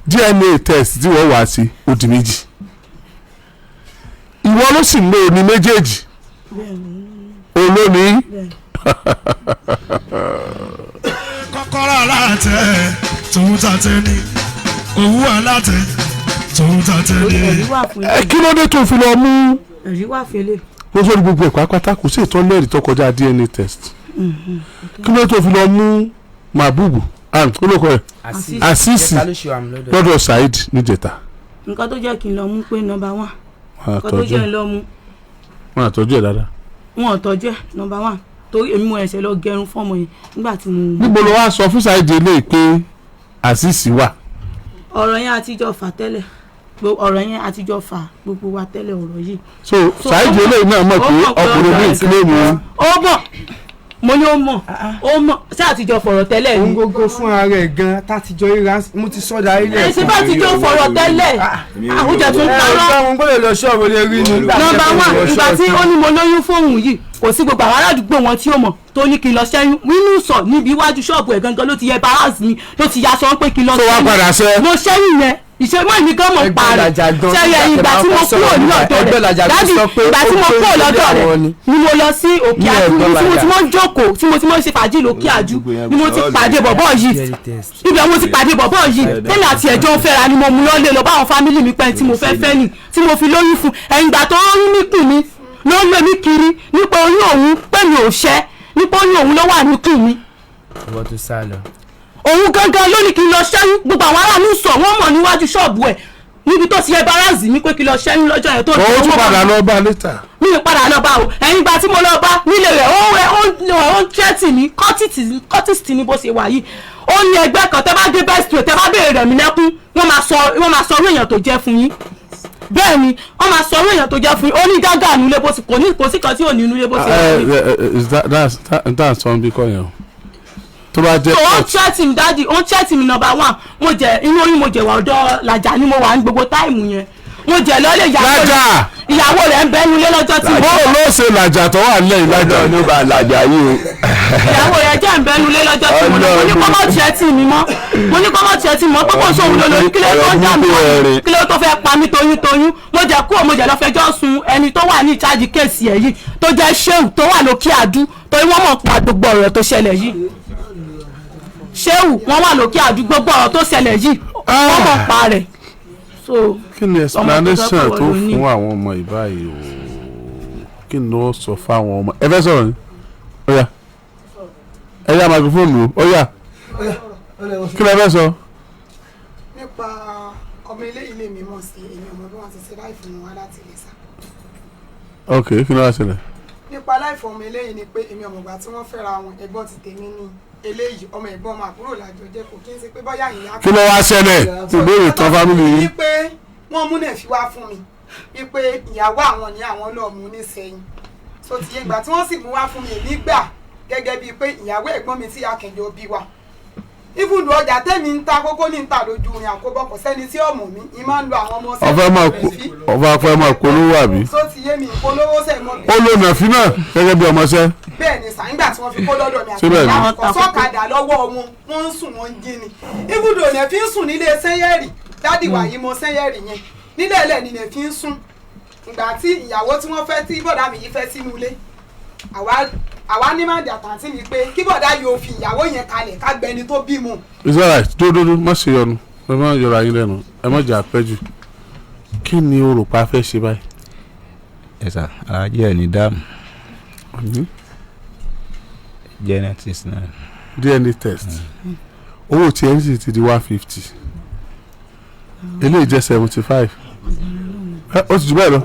DNA test tí wọ́n wá sí, ó di méjì. Ìwọ ló sì lò ní méjèèjì olóní.
Kọ́kọ́rọ́ alátẹ tòun tàtẹ ni, òwú alátẹ tòun tàtẹ ni.
Ẹ̀rí wà fún
Ẹ kí ló dé tó fi lọ mú?
Ẹ̀rí wà fún eléyìí.
Ló sọ ní gbogbo ẹ̀ pátápátá, kò sí ìtọ́lẹ́rì tó kọjá DNA test. Kí ló dé tó fi lọ mú Mabubu and olóko ẹ̀ Asisi
Jẹ́ta ló ṣe àmì lọ́dọ̀.
lọ́dọ̀ Saheed níjẹta?
Nǹkan tó jẹ́ kí n lọ mú pé number one,
Wọn
nǹkan tó
àtọ́jú
jẹ́ n lọ mú,
wọn àtọ́jú ẹ̀ dáadáa.
Wọn ò tọ́jú ẹ̀, number one, torí èmi mo ẹ̀ṣẹ̀ lọ gẹrun fọ́mọ yẹn nígbà tí mo
Níbo ló wá sọ fún Saheed eléyìí pé Asisi wà?
Ọ̀rọ̀ yẹn àtijọ́ fà tẹ́lẹ̀. Ọ̀rọ̀ yẹn àtijọ́ fà gbogbo wa tẹ́lẹ̀, ọ̀rọ̀ yìí.
So
So,
Saheed
ó mọ̀-
eléyìí náà mọ̀
ó
pé
mọ̀ pé
ọkùnrin ní
ọkùnrin
ìkílẹ̀ mi.
Ó mọ̀, mo ní ó mọ̀, ó mọ̀ ṣé àtijọ́ fọ̀rọ̀ tẹ́lẹ̀
Òun
ni.
gógó fúnra rẹ̀ gan tátijọ́ ríra, mo ti sọ́dà ilé.
Ẹ ṣe bá àtijọ́ fọ̀rọ̀ tẹ́lẹ̀, àwùjọ tún
Ẹ
parọ́.
ọ̀sán gbọ́dọ̀ lọ ṣọ́ọ̀bù lè rí ni.
Number one, ìgbà tí ó ní mo lóyún fóun yìí, kò sí gbogbo àwọn aládùúgbò wọn tí ó mọ̀ tó ní kí n lọ ṣẹ́yún nínú sọ níbi iwájú ṣọ́ọ̀bù ẹ̀ gangan ló ti yẹ balance mi, ló ti ya sọ pé kí n lọ
Tó wá
ṣẹ́yún.
padà ṣẹ́.
Mo ṣẹ́yún yẹn, ìṣe mọ́ ìní gan mọ̀
Ẹgbẹ́
pa rẹ̀
Làjà gan
ṣẹ́yẹ. Ìgbà tí mo kúrò ní ọ̀dọ̀
Ẹgbẹ́
rẹ̀
Làjà gan
daddy,
sọ pé
ìgbà tí
ó
mo
pé
kúrò
ilé
lọ́dọ̀ rẹ̀
àwọn ni.
ni mo lọ sí Òkè
Ní
Àjú
Ẹ̀gbọ́n
tí mo ti
Làjà.
mọ́ ń jókòó, tí mo ti mọ́ ń ṣe fàájì lókè Àjú ni mo ti pàdé bọ̀bọ̀ yìí. Ibẹ̀ mo ti pàdé bọ̀bọ̀ yìí tẹ́lẹ̀ àti ẹ̀jọ́ ń fẹ́ra ni mo mú lọ́lé lọ báwọn family mi pẹ́ tí mo fẹ́ fẹ́ nì tí mo fi lóyún fún. Ẹ̀yìn ìgbà tó rí níkùn mi ló ń lé mi kiri nípa oyún òun pé mi ò ṣẹ́, nípa oyún òun ló wà níkùn mi.
Ìwọ tó sá lọ.
Òun gangan ló ní kí n lọ ṣẹ́yún. Gbogbo àwọn aráàlú sọ wọ́n mọ̀ níwájú ṣọ́ọ̀bù ẹ̀ níbi tó ti embarrass mi pé kí n lọ ṣẹ́yún lọ́jọ́ yẹn tó
Ó tún padà lọ bá later.
Mi ò padà lọ bá o. Ẹ̀yìn ìgbà tí mo lọ bá nílé rẹ̀, ó rẹ̀ ó ń tẹ́tì ní cultist ní bó ṣe wà yìí. Ó ní ẹgbẹ́ kan. Tẹ́ bá dé best way, tẹ́ bá béèrè rẹ̀ mí lẹ́kún, wọ́n máa sọ orú èèyàn tó jẹ́ fún yín. Bẹ́ẹ̀ ni wọ́n máa sọ orí èèyàn tó jẹ́ fún yín. Ó ní gágà nílé bó ti kò ní, kò sí kan tí ò ní nílé bó ti
ẹ
rí.
ẹ is that that's that that's sọ bí kò yẹn o tó bá jẹ́
So ó ń threaten mi, daddy, ó ń threaten mi. Number one, mo jẹ inú oyún, mo jẹ wà ọ̀dọ̀ Làjà ni mo wà ní gbogbo time yẹn. Mo jẹ lọ́lẹ̀ ìyàwó rẹ̀.
Làjà!
Ìyàwó rẹ̀ ń bẹ́ nulẹ̀ lọ́jọ́ tí mo
Bọ́ọ̀ ló ṣe làjà tó wà nílẹ̀ yìí, làjà.
Lọ́jọ́ ló bá làjà yìí o.
Ìyàwó rẹ̀ jẹ́ ń bẹ́ nulẹ̀ lọ́jọ́ tí mo lọ. Mo ní kó má threaten mi mọ́, mo ní kó má threaten mi mọ́, pé kò sóhun lórí. Kí ló tó ń jà mí wọ́n? Kí ló tó fẹ́ pa mí toyún toyún? Mo jẹ kúrò, mo jẹ lọ fẹjọ́ sun ẹni tó wà ní ìcháàjì case ẹ̀ yìí, tó jẹ́ Sheu tó wà lókè àdú, torí wọ́n mọ̀ pa gbogbo ọ̀rọ̀ tó ṣẹlẹ̀ yìí. Sheu wọ́n wà lókè àdú, gbogbo ọ̀rọ̀ tó ṣẹlẹ̀ yìí wọ́n mọ̀ pa rẹ̀. So
Kí ni explanation
ọmọ tó
tó
sọ pé
fún àwọn ọmọ ìbáyìí o? Kí ni ó sọ fáwọn ọmọ? Ẹ fẹ́ sọ̀rọ̀ ni? Ó yá, ẹ yá microphone o. Ó yá, kí lẹ fẹ́ sọ?
Nípa ọmọ ilé ilé mi mọ̀ sí èmi ọmọ bí wọ́n ti ṣe láì fún wa láti lè sá.
Ok, kí ló wá ṣẹlẹ̀?
Nípa láìfọ ọmọ eléyìí ni pé èmi ọmọgbà tí wọ́n fẹ́ra wọn, ẹ̀gbọ́n ti tèmi ní eléyìí, ọmọ ẹ̀gbọ́n ọmọ àbúrò làjọ jẹ́, kò kí n ṣe pé bóyá ìyá.
Kí ló wá ṣẹlẹ̀? Ìbéèrè tán family yìí.
Ní pé wọ́n múnẹ̀ fi wá fún mi wípé ìyàwó àwọn ní àwọn lọ́ọ́ mú nísẹ̀yìn. So ti yé, ìgbà tí wọ́n sì mú wá fún mi, èmi gbà gẹ́gẹ́ bíi pé ìyàwó ẹ̀gbọ́n mi tí akẹ̀jọ bí wa. Ibùdó ọjà tẹ́mi ń ta kókó ní ń ta lójú rìn àkóbọ̀, kò sẹ́ni tí ò mọ̀ mí, ì máa ń lo àwọn ọmọ
Ọ̀fẹ́ máa polówó àbí?
So ti yé mi, ìpolówó sẹ̀ mọ́ mi.
Ó lo nàfí náà gẹ́gẹ́ bí ọmọọṣẹ́.
Bẹ́ẹ̀ ni sà, nígbà tí wọ́n fi kó lọ́dọ̀ mi àti
Síbẹ̀ ni.
ìyá kò sọ́kadà lọ́wọ́ wọn, wọ́n ń sùn, wọ́n ń jí ni. Ibùdó yẹn fi ń sùn nílé sẹ́yẹ̀rì, daddy wà yìí mọ sẹ́yẹ̀rì yẹn nílẹ̀ ẹlẹ́ ni yẹn fi ń sùn. Ìgbà tí ìyàwó tí wọ́n fẹ́, tí bọ̀dá mi yìí fẹ́ sínú ilé, àwa ní má dàtà tí mi pé kí bọ̀dá yóò fi ìyàwó yẹn kalẹ̀ ká gbẹni tó bímọ.
It's alright, dúdúdú, má ṣe yọnu, ẹ má yọra yín lẹ́nu, ẹ má jẹ́ àpẹ́jù. Kí ni o rò pa fẹ́ ṣe báyìí?
Ẹ sà, alájí, ẹ̀ ní dáàmú genetics náà.
DNA test, owó tí ẹ sì ti di 150, eléyìí jẹ́ 75, ó ti jù bẹ́ẹ̀ lọ.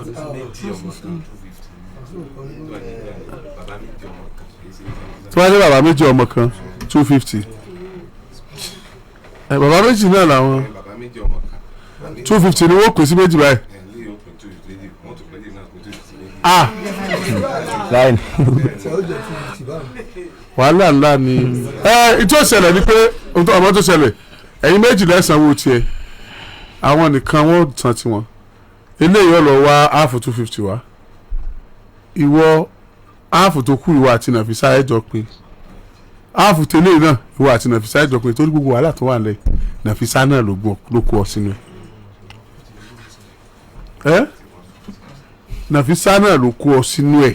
Tí wọ́n á ní bàbá méjì ọmọ kan, 250, ẹ bàbá méjì náà làwọn, 250 ni wọ́n pè sí méjì báyìí. Ah,
láì
wàhálà ńlá ni. Ẹ ìtò ṣẹlẹ̀ ni pé ọmọ tó ṣẹlẹ̀, ẹ̀yin méjì lẹ́sàn-án tiẹ̀, àwọn nìkan wọ́n san tiwọn. Eléyìí ọ̀lọ́ wá half 250 wá, ìwọ half tó kù, ìwọ àti Nàfísà ẹ̀jọ̀ pin half tẹ́lẹ̀ náà, ìwọ àti Nàfísà ẹ̀jọ̀ pin, torí gbogbo wàhálà tó wà nílẹ̀, Nàfísà náà ló gbọ́ ló kó ọ sínú ẹ̀. Ẹ́ Nàfísà náà ló kó ọ sínú ẹ̀.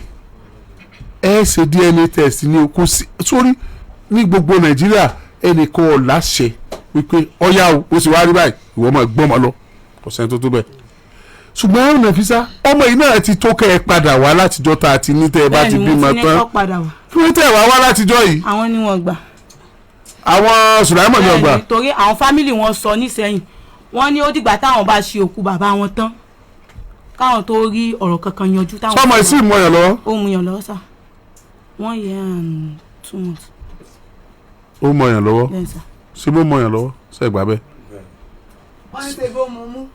Ẹ ṣe DNA test ní o. Kò sí sórí ní gbogbo Nàìjíríà, ẹnìkan ò láṣẹ wípé ọyá o, ó sì wá rí báyìí, ìwọ máa gbọ́mọ lọ. Kò sẹ́ni tó tó bẹ́ẹ̀. Ṣùgbọ́n Nàfísà, ọmọ yìí náà ti tó kẹ́ ẹ padà wá látijọ́ tá a ti ní tẹ́ ẹ bá ti
Bẹ́ẹ̀ ni,
bímọ
mo ti ní
tán.
kọ́ padà wá.
Kí ló tẹ̀ wá wá látijọ́ yìí?
Àwọn ni wọ́n gbà.
Àwọn Sùláìmọ̀ ní ọgbà.
Bẹ́ẹ̀ni, torí àwọn family wọn sọ nísẹ̀yìn, wọ́n ní ó dìgbà táwọn bá ṣe òkú bàbá wọn tán káwọn tó rí ọ̀rọ̀ kankan yanjú táwọn.
Sọmọ ìsì mọ yàn lọ́wọ́?
Ó mú yàn lọ́wọ́ sà, 1 year and 2 months.
Ó mọ yàn lọ́wọ́?
Bẹ́ẹ̀ sà.
Ṣé mo mọ yàn lọ́wọ́ ṣe gbà bẹ́ẹ̀?
Wọ́n ń ṣe bó mu mú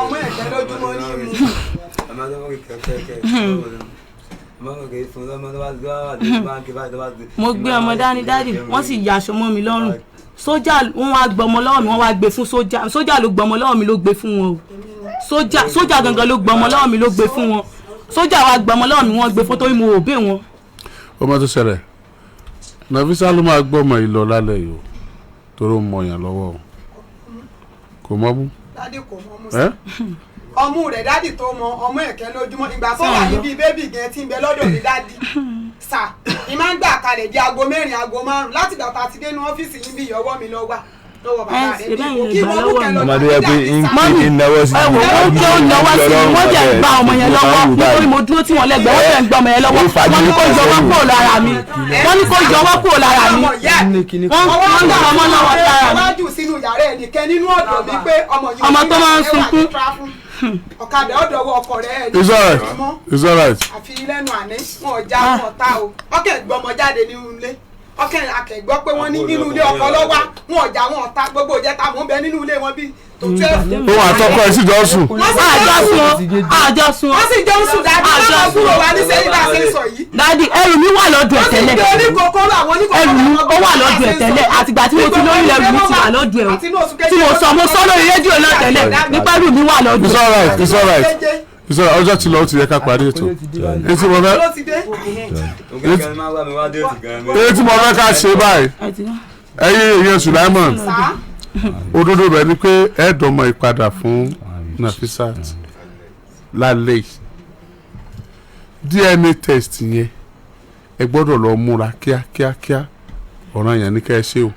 ọmọ ẹ̀jẹ̀ lójúmọ́ ní mu.
Mo gbé ọmọ dání, daddy, wọ́n sì ya aṣọ mọ́ mi lọ́rùn. Sójà wọ́n wá gbọmọ lọ́wọ́ mi, wọ́n wá gbé fún sójà. Sójà ló gbọmọ lọ́wọ́ mi, ló gbé fún wọn o. Sójà, sójà gangan ló gbọmọ lọ́wọ́ mi, ló gbé fún wọn. Sójà wá gbọmọ lọ́wọ́ mi, wọ́n gbé fún, torí mo ò bẹ̀ wọn.
Ọmọ tó ṣẹlẹ̀, Nàfísà ló máa gbọ́mọ yìí lọ lálẹ́ yìí o, torí ó mọ yàn lọ́wọ́ o. Kò mọ́ mú.
Daddy, kò mọ mú
Ẹ́
sí ọmú rẹ̀, daddy, tó mọ ọmú ẹ̀kẹ́ lójúmọ́. Ìgbà tó wà níbi baby gan tí ń bẹ lọ́dọ̀ mi, daddy sà, ì máa ń gbà kalẹ̀ di aago 4, aago 5 láti ìgbà tá a ti dé inú ọ́fíìsì yín bí ìyọwọ́ mi lọ wà lọ́wọ́ bàbá
Ẹ
rẹ̀
ṣe
bí
bẹ́ẹ̀
kò
yẹn
kí
gbà
wọ́n mú
lọ́wọ́
kẹ́
mi.
lọ.
Ọmọdé yẹ pé
Mummy,
ń náwó sí
ẹ wò ó kí ó náwó sí mi, wọ́n jẹ́ gba ọmọ yẹn lọ́wọ́, nítorí mo dúró tí wọ́n lẹ́gbẹ̀ẹ́. Wọ́n jẹ́ gba ọmọ yẹn lọ́wọ́, wọ́n ní kó yọwọ́ kúrò lára mi, wọ́n ní kó yọwọ́ kúrò lára mi. Wọ́n ń gbà ọmọ lọ́wọ́ lára mi.
Wájú sínú yàrá ẹnìkan nínú ọ̀dọ̀ mi pé ọmọ yìí
Ọmọ tó máa ń sunkún.
Ọ̀kadà ọ̀dọ̀ wọ ọkọ̀ rẹ̀ ẹ̀ ní
It's alright.
mọ́.
It's alright.
Àfi lẹ́nu àná, wọn ò já wọn ta o, ọkẹ́ gbọmọ jáde nínú ilé. Ọkẹ́ akẹ́gbọ́ pé wọ́n ní nínú ilé ọkọ lọ́wọ́ wọn ọ̀jà wọn ọ̀ta gbogbo ìjẹta mò ń bẹ nínú ilé wọn bíi tó 12.
Òun àtọkọ ẹ̀ sì jọ sùn.
Àjọsùn.
Wọ́n sì jọ ń sùn dáadáa lọ́wọ́ kúrò wá ní sẹ́yìn bá a ṣe ń sọ yìí.
Dádì, ẹrù mi wà lọ́dọ̀ ẹ̀
Wọ́n sì
tẹ́lẹ̀.
gbé oníkókóró àwọn oníkókóró
Ẹrù mi
àwọn
ó wà lọ́dọ̀ ẹ̀ tẹ́lẹ̀, àtìgbà tí mo ti lóyún ẹrù mi ti wà lọ́dọ̀ ẹ̀ o. Tí mo sọ, mo sọ lórí rédíò náà tẹ́lẹ̀ nípa ẹrù mi wà lọ́dọ̀
It's
ẹ̀.
alright, it's alright, it's alright. Ọjọ́ ti lọ, ó ti yẹ ká parí ètò. Etí mo fẹ́
ló ti dé.
Èyí tí mo fẹ́ ká ṣe báyìí, ẹ̀yin èèyàn Sulaimon,
Sá.
òdodo bẹ̀ ni pé ẹ̀ẹ́dọ̀mọ̀ ìpadà fún Nafisat lálẹ́ yìí. DNA test yẹn, ẹ gbọ́dọ̀ lọ múra kíákíákíá. Ọ̀ràn yẹn ní kẹ́ ẹ ṣe o,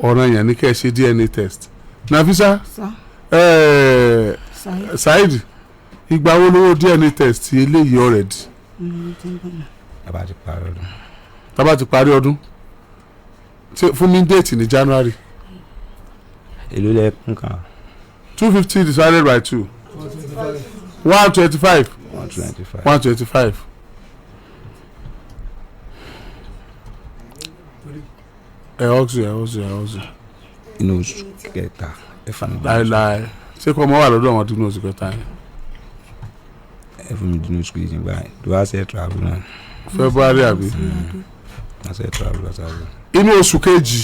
ọ̀ràn yẹn ní kẹ́ ẹ ṣe DNA test. Nafisa,
Sá.
Saheed, ìgbà wo lówó DNA test eléyìí already?
Bàbá ti parí ọdún.
Tá bá ti parí ọdún. Ṣé fún mi date ní January.
Èló lẹ kún kan?
250 divided by 2, 125.
125.
125. Ẹ ọ́sùn, ẹ ọ́sùn, ẹ ọ́sùn.
Inú oṣù kẹta ẹ fún mi.
Láìláì, ṣé kọ́ ọmọ wà lọ́dọ̀ àwọn dínú oṣù kẹta yẹn?
Ẹ fún mi dínú oṣù kejì nígbà yẹn tó bá ṣe travel náà.
February àbí?
Bá ṣe travel lọ travel.
Inú oṣù kejì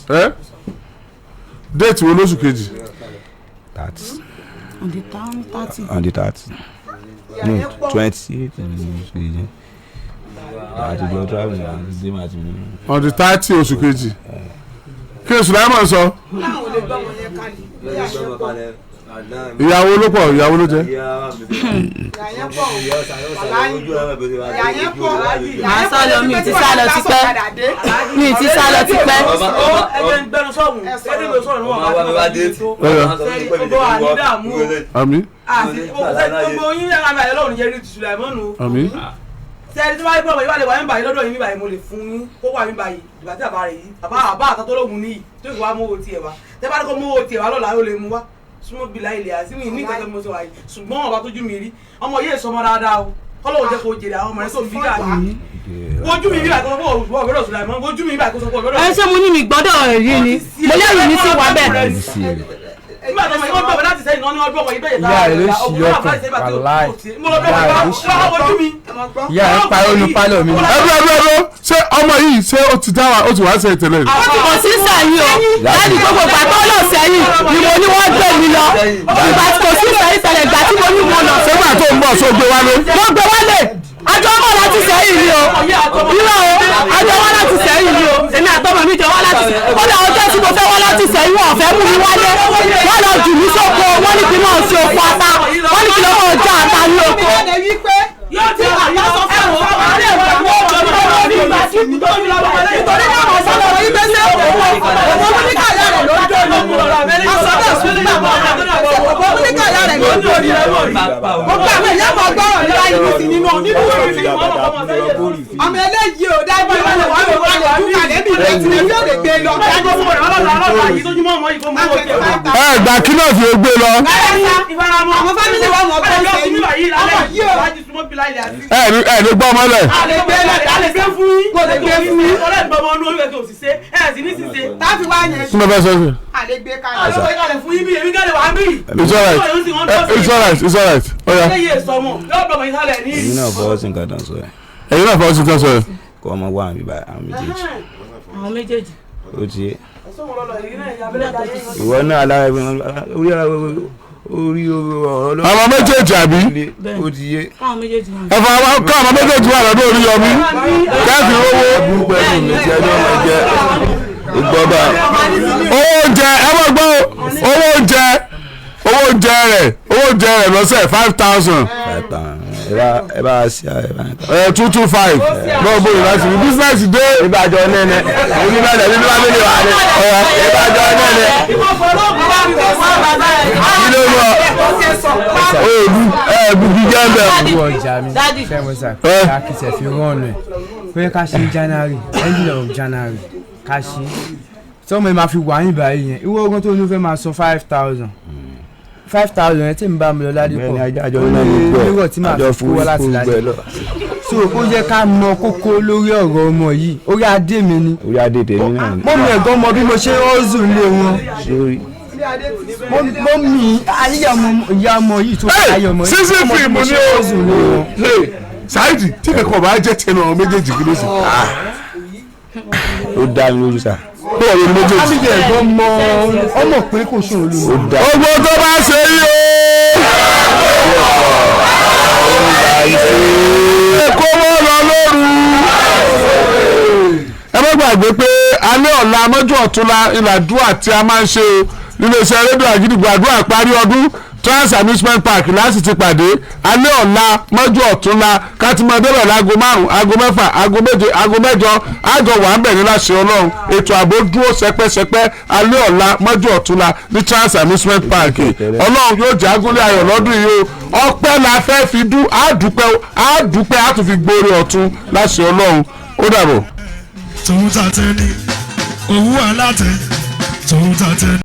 ẹ, date wo lóṣù kejì?
30.
On the town 30.
On the 30, no, 28 ní oṣù kejì àti lọ travel náà àti dé màá ti mú.
On the 30 oṣù kejì. Kí ni Sulaimon sọ?
Láwọn ò lè gbọ́ wọn yẹn kalẹ̀. Ìyá yẹn pọ̀.
Ìyàwó ló pọ̀, ìyàwó ló jẹ́.
Ìyá yẹn pọ̀ o. Ìyá yẹn pọ̀.
Màá sá lọ, mi ì ti sá lọ tipẹ́. Mi ì ti sá lọ tipẹ́.
Ẹgbẹ́ ń gbẹnu sọ̀hún ẹni mi sọ̀rọ̀ níwọ̀n bá ti gbogbo ànídàmú o.
Àmín.
Àti gbogbo yín yàrá mi àyẹ̀lọ́run ní jẹ́rìí Sulaimon o.
Àmín.
Sẹ́ni tí wọ́n bá wà lè wà mí báyìí lọ́dọ̀ yín mi báyìí, mo lè fún yín kó wà mí báyìí ìgbà tí bàbá rẹ̀ yìí bàbá àbá àtàtọ́ lóhùn níyì tó fi wá mú owó tiẹ̀ wá. Tẹ́ bá ní kó mú owó tiẹ̀ wá lọ́la, ó lè mú wá súnmọ́ bíi láìlẹ̀ àti mi ní nǹkan tó mo sọ wáyé. Ṣùgbọ́n ọba tójú mi rí ọmọ yìí sọmọ dáadáa o, kọ́lọ́wọ́ jẹ́ kó jèrè àwọn ọmọ rẹ̀ tó ń bí káàkiri. Wojú mi bí báyìí kó sọ pé ọ̀gbọ́dọ̀ Sulaimon, wojú mi bí báyìí kó sọ pé ọ̀gbọ́dọ̀.
Ẹ ṣé mo ní mi gbọ́dọ̀ rí ni, mo lẹ́rù mi sì wà bẹ́ẹ̀.
Nígbà tó ọmọ yìí wọ́n gbọ́ láti sẹ́yìn náà ni wọ́n gbọ́ ọmọ yìí bẹ́ẹ̀.
Ìyá rẹ̀ ló ṣì ọkàn, wàláì. Ìyá rẹ̀ ló ṣì ọkàn. Ìyá rẹ̀ parí olùpálọ̀ mi.
Ẹbí ẹbí ẹbí, ṣé ọmọ yìí, ṣé ó ti dá wa, ó ti wá ṣe ìtẹ̀lẹ̀ ni?
Kò sí sẹ́yìn o láti gbogbo ìgbà tó lọ sẹ́yìn ni mo ní wọ́n gbé mi lọ. Ìgbà tí kò sí sẹ́yìn tẹ́lẹ̀, ìgbà tí mo ní mo lọ.
Ṣégbà tó ń bọ̀, ṣó gbé wálé?
Mo gbé wálé, àjọ ọmọ láti sẹ́yìn ni o. Irọ́ o, àjọ wá láti sẹ́yìn ni o. Èmi àtọmọ mi jọ wá láti sẹ́yìn. Kódà ọjọ́ tí mo fẹ́ wá láti sẹ́yìn, wọn ò fẹ́ mú mi wálé. Wọ́n lọ jù mí sóko, wọ́n ní kí n máa ṣe oko ata, wọ́n ní kí n máa já ata ní oko.
Yóò ti wà sọ fún àwọn ọmọ
Nítorí náà mo sọ lọ́wọ́ yí pé ṣé òun oníkàyà rẹ̀ ló ń dùn ní ọ̀sán sùn bàbá òun oníkàyà rẹ̀ ló ń dùn ní gbogbo àwọn èèyàn máa gbọ́rọ̀ ní láyé ní sí nínú nínú ọmọ eléyìí ò dájú ọmọ dúkàlẹ́ bí ilé tí yóò lè gbé lọ.
Ẹ gbà kí náà fi gbé lọ.
Àwọn family wa mọ̀ bẹ́ẹ̀ sẹ́yìn ọmọ yìí ò
Ẹ ní gbọ́ ọmọ lẹ̀.
Táfi wá yẹn
Kí ló fẹ́ sọ sí?
Àlè gbé kalẹ̀.
It's alright, it's alright, it's alright. Ó yá.
Èmi náà fọwọ́ sí nǹkan tó ń sọ yẹn.
Ẹ̀yin náà fọwọ́ sí nǹkan sọ yẹn.
Kọ́ ọmọ wà mí báyìí àwọn méjèèjì.
Àwọn méjèèjì.
Ó ti yé ìwọ náà alára orí ara orí ọ̀rọ̀ ló.
Àwọn méjèèjì àbí?
Ó ti yé.
Káwọn méjèèjì wà.
Ẹ fọ àwọn ká àwọn méjèèjì wà lọ́dọ̀ Oríyọmí kẹ́ẹ̀fì owó.
Pẹ̀lú mi tí ẹni ọmọ jẹ ìgbọ́ba.
Owó oúnjẹ, ẹ mọ̀ gbọ́, owó oúnjẹ, owó oúnjẹ rẹ̀ lọ́sẹ̀, 5,000.
5,000, ẹ bá a ṣe ẹ bá a.
Ẹ 225 náà bóyá láti rí business dé.
Ìbàjọ́ nẹ́nẹ́ oníbàdàn nínú family wa ni ìbàjọ́ nẹ́nẹ́.
Kí ló mọ̀ òògùn ẹ̀ẹ́dùn jíjẹ́ bẹ̀.
Owó ọjà mi fẹ́ mo sà ká kí tẹ̀ fi rán ọ̀nà ẹ̀ pé ká ṣe ní January, ending of January ká ṣe tọ́mọ ẹ̀ máa fi wà yín báyìí yẹn. Ìwọ ogun tó ní fẹ́ máa san 5,000, 5,000 yẹn tí n bá mi lọ ládìpọ̀
Bẹ́ẹ̀ni, àjọ náà gbogbo ẹ̀
nígbà tí màá
àjọ
fi kó wá láti
fún gbogbo ẹ̀
ládìpọ̀
lọ.
So ó yẹ ká mọ kókó lórí ọ̀rọ̀ ọmọ yìí. Orí adé mi ni.
Orí adé tèmi náà ni.
Mọ́mí ẹ̀gbọ́n mọ bí mo ṣe ń ọ́zù lé wọn.
Sórí
Mọ́mí ayé ọmọ ìyá ọmọ yìí tó ayé ọmọ yìí.
Sísí
ọmọ bí
fíìmù
mo
ni
ṣe
o.
ń ọ́zù lé wọn.
Hey, Saheed, tí kankan bá jẹ́ tẹnu àwọn méjèèjì kí ló sì.
Ó dá mi lójú sà.
Bẹ́ẹ̀ ni méjèèjì.
Ábídẹ̀ ẹ̀gbọ́n mọ ọmọ pé kò ṣòro lónìí.
Ó dá
Ogbó tó bá ṣe yí o. Kó mọ́ lọ lóru. Ẹ má gbàgbé pé alẹ́ ọ̀la mọ́jú ọ̀túnla ìlàdúrà tí a máa ń ṣe o nílé iṣẹ́ rédíò Àgídìgbò, àdúrà parí ọdún, Trans Amusement Park láti ti pàdé alẹ́ ọ̀la mọ́jú ọ̀túnla, ká ti máa débẹ̀ láago 5, aago 6, aago 7, aago 8, àjọ wà ń bẹ̀ ní láṣẹ Ọlọ́run. Ètò ààbò dúró sẹpẹ́sẹpẹ́ alẹ́ ọ̀la mọ́jú ọ̀túnla ní Trans Amusement Park. Ọlọ́run yóò jẹ́ agúnlé ayọ̀ lọ́dún yìí o. Ọpẹ́ la fẹ́ fi dú, àdúpẹ́ àdúpẹ́, á tún fi gbóore ọ̀tún láṣẹ Ọlọ́run. Ó dàbọ̀.
Tòun tàtẹ́ ni òwú alátẹ tòun tàtẹ́.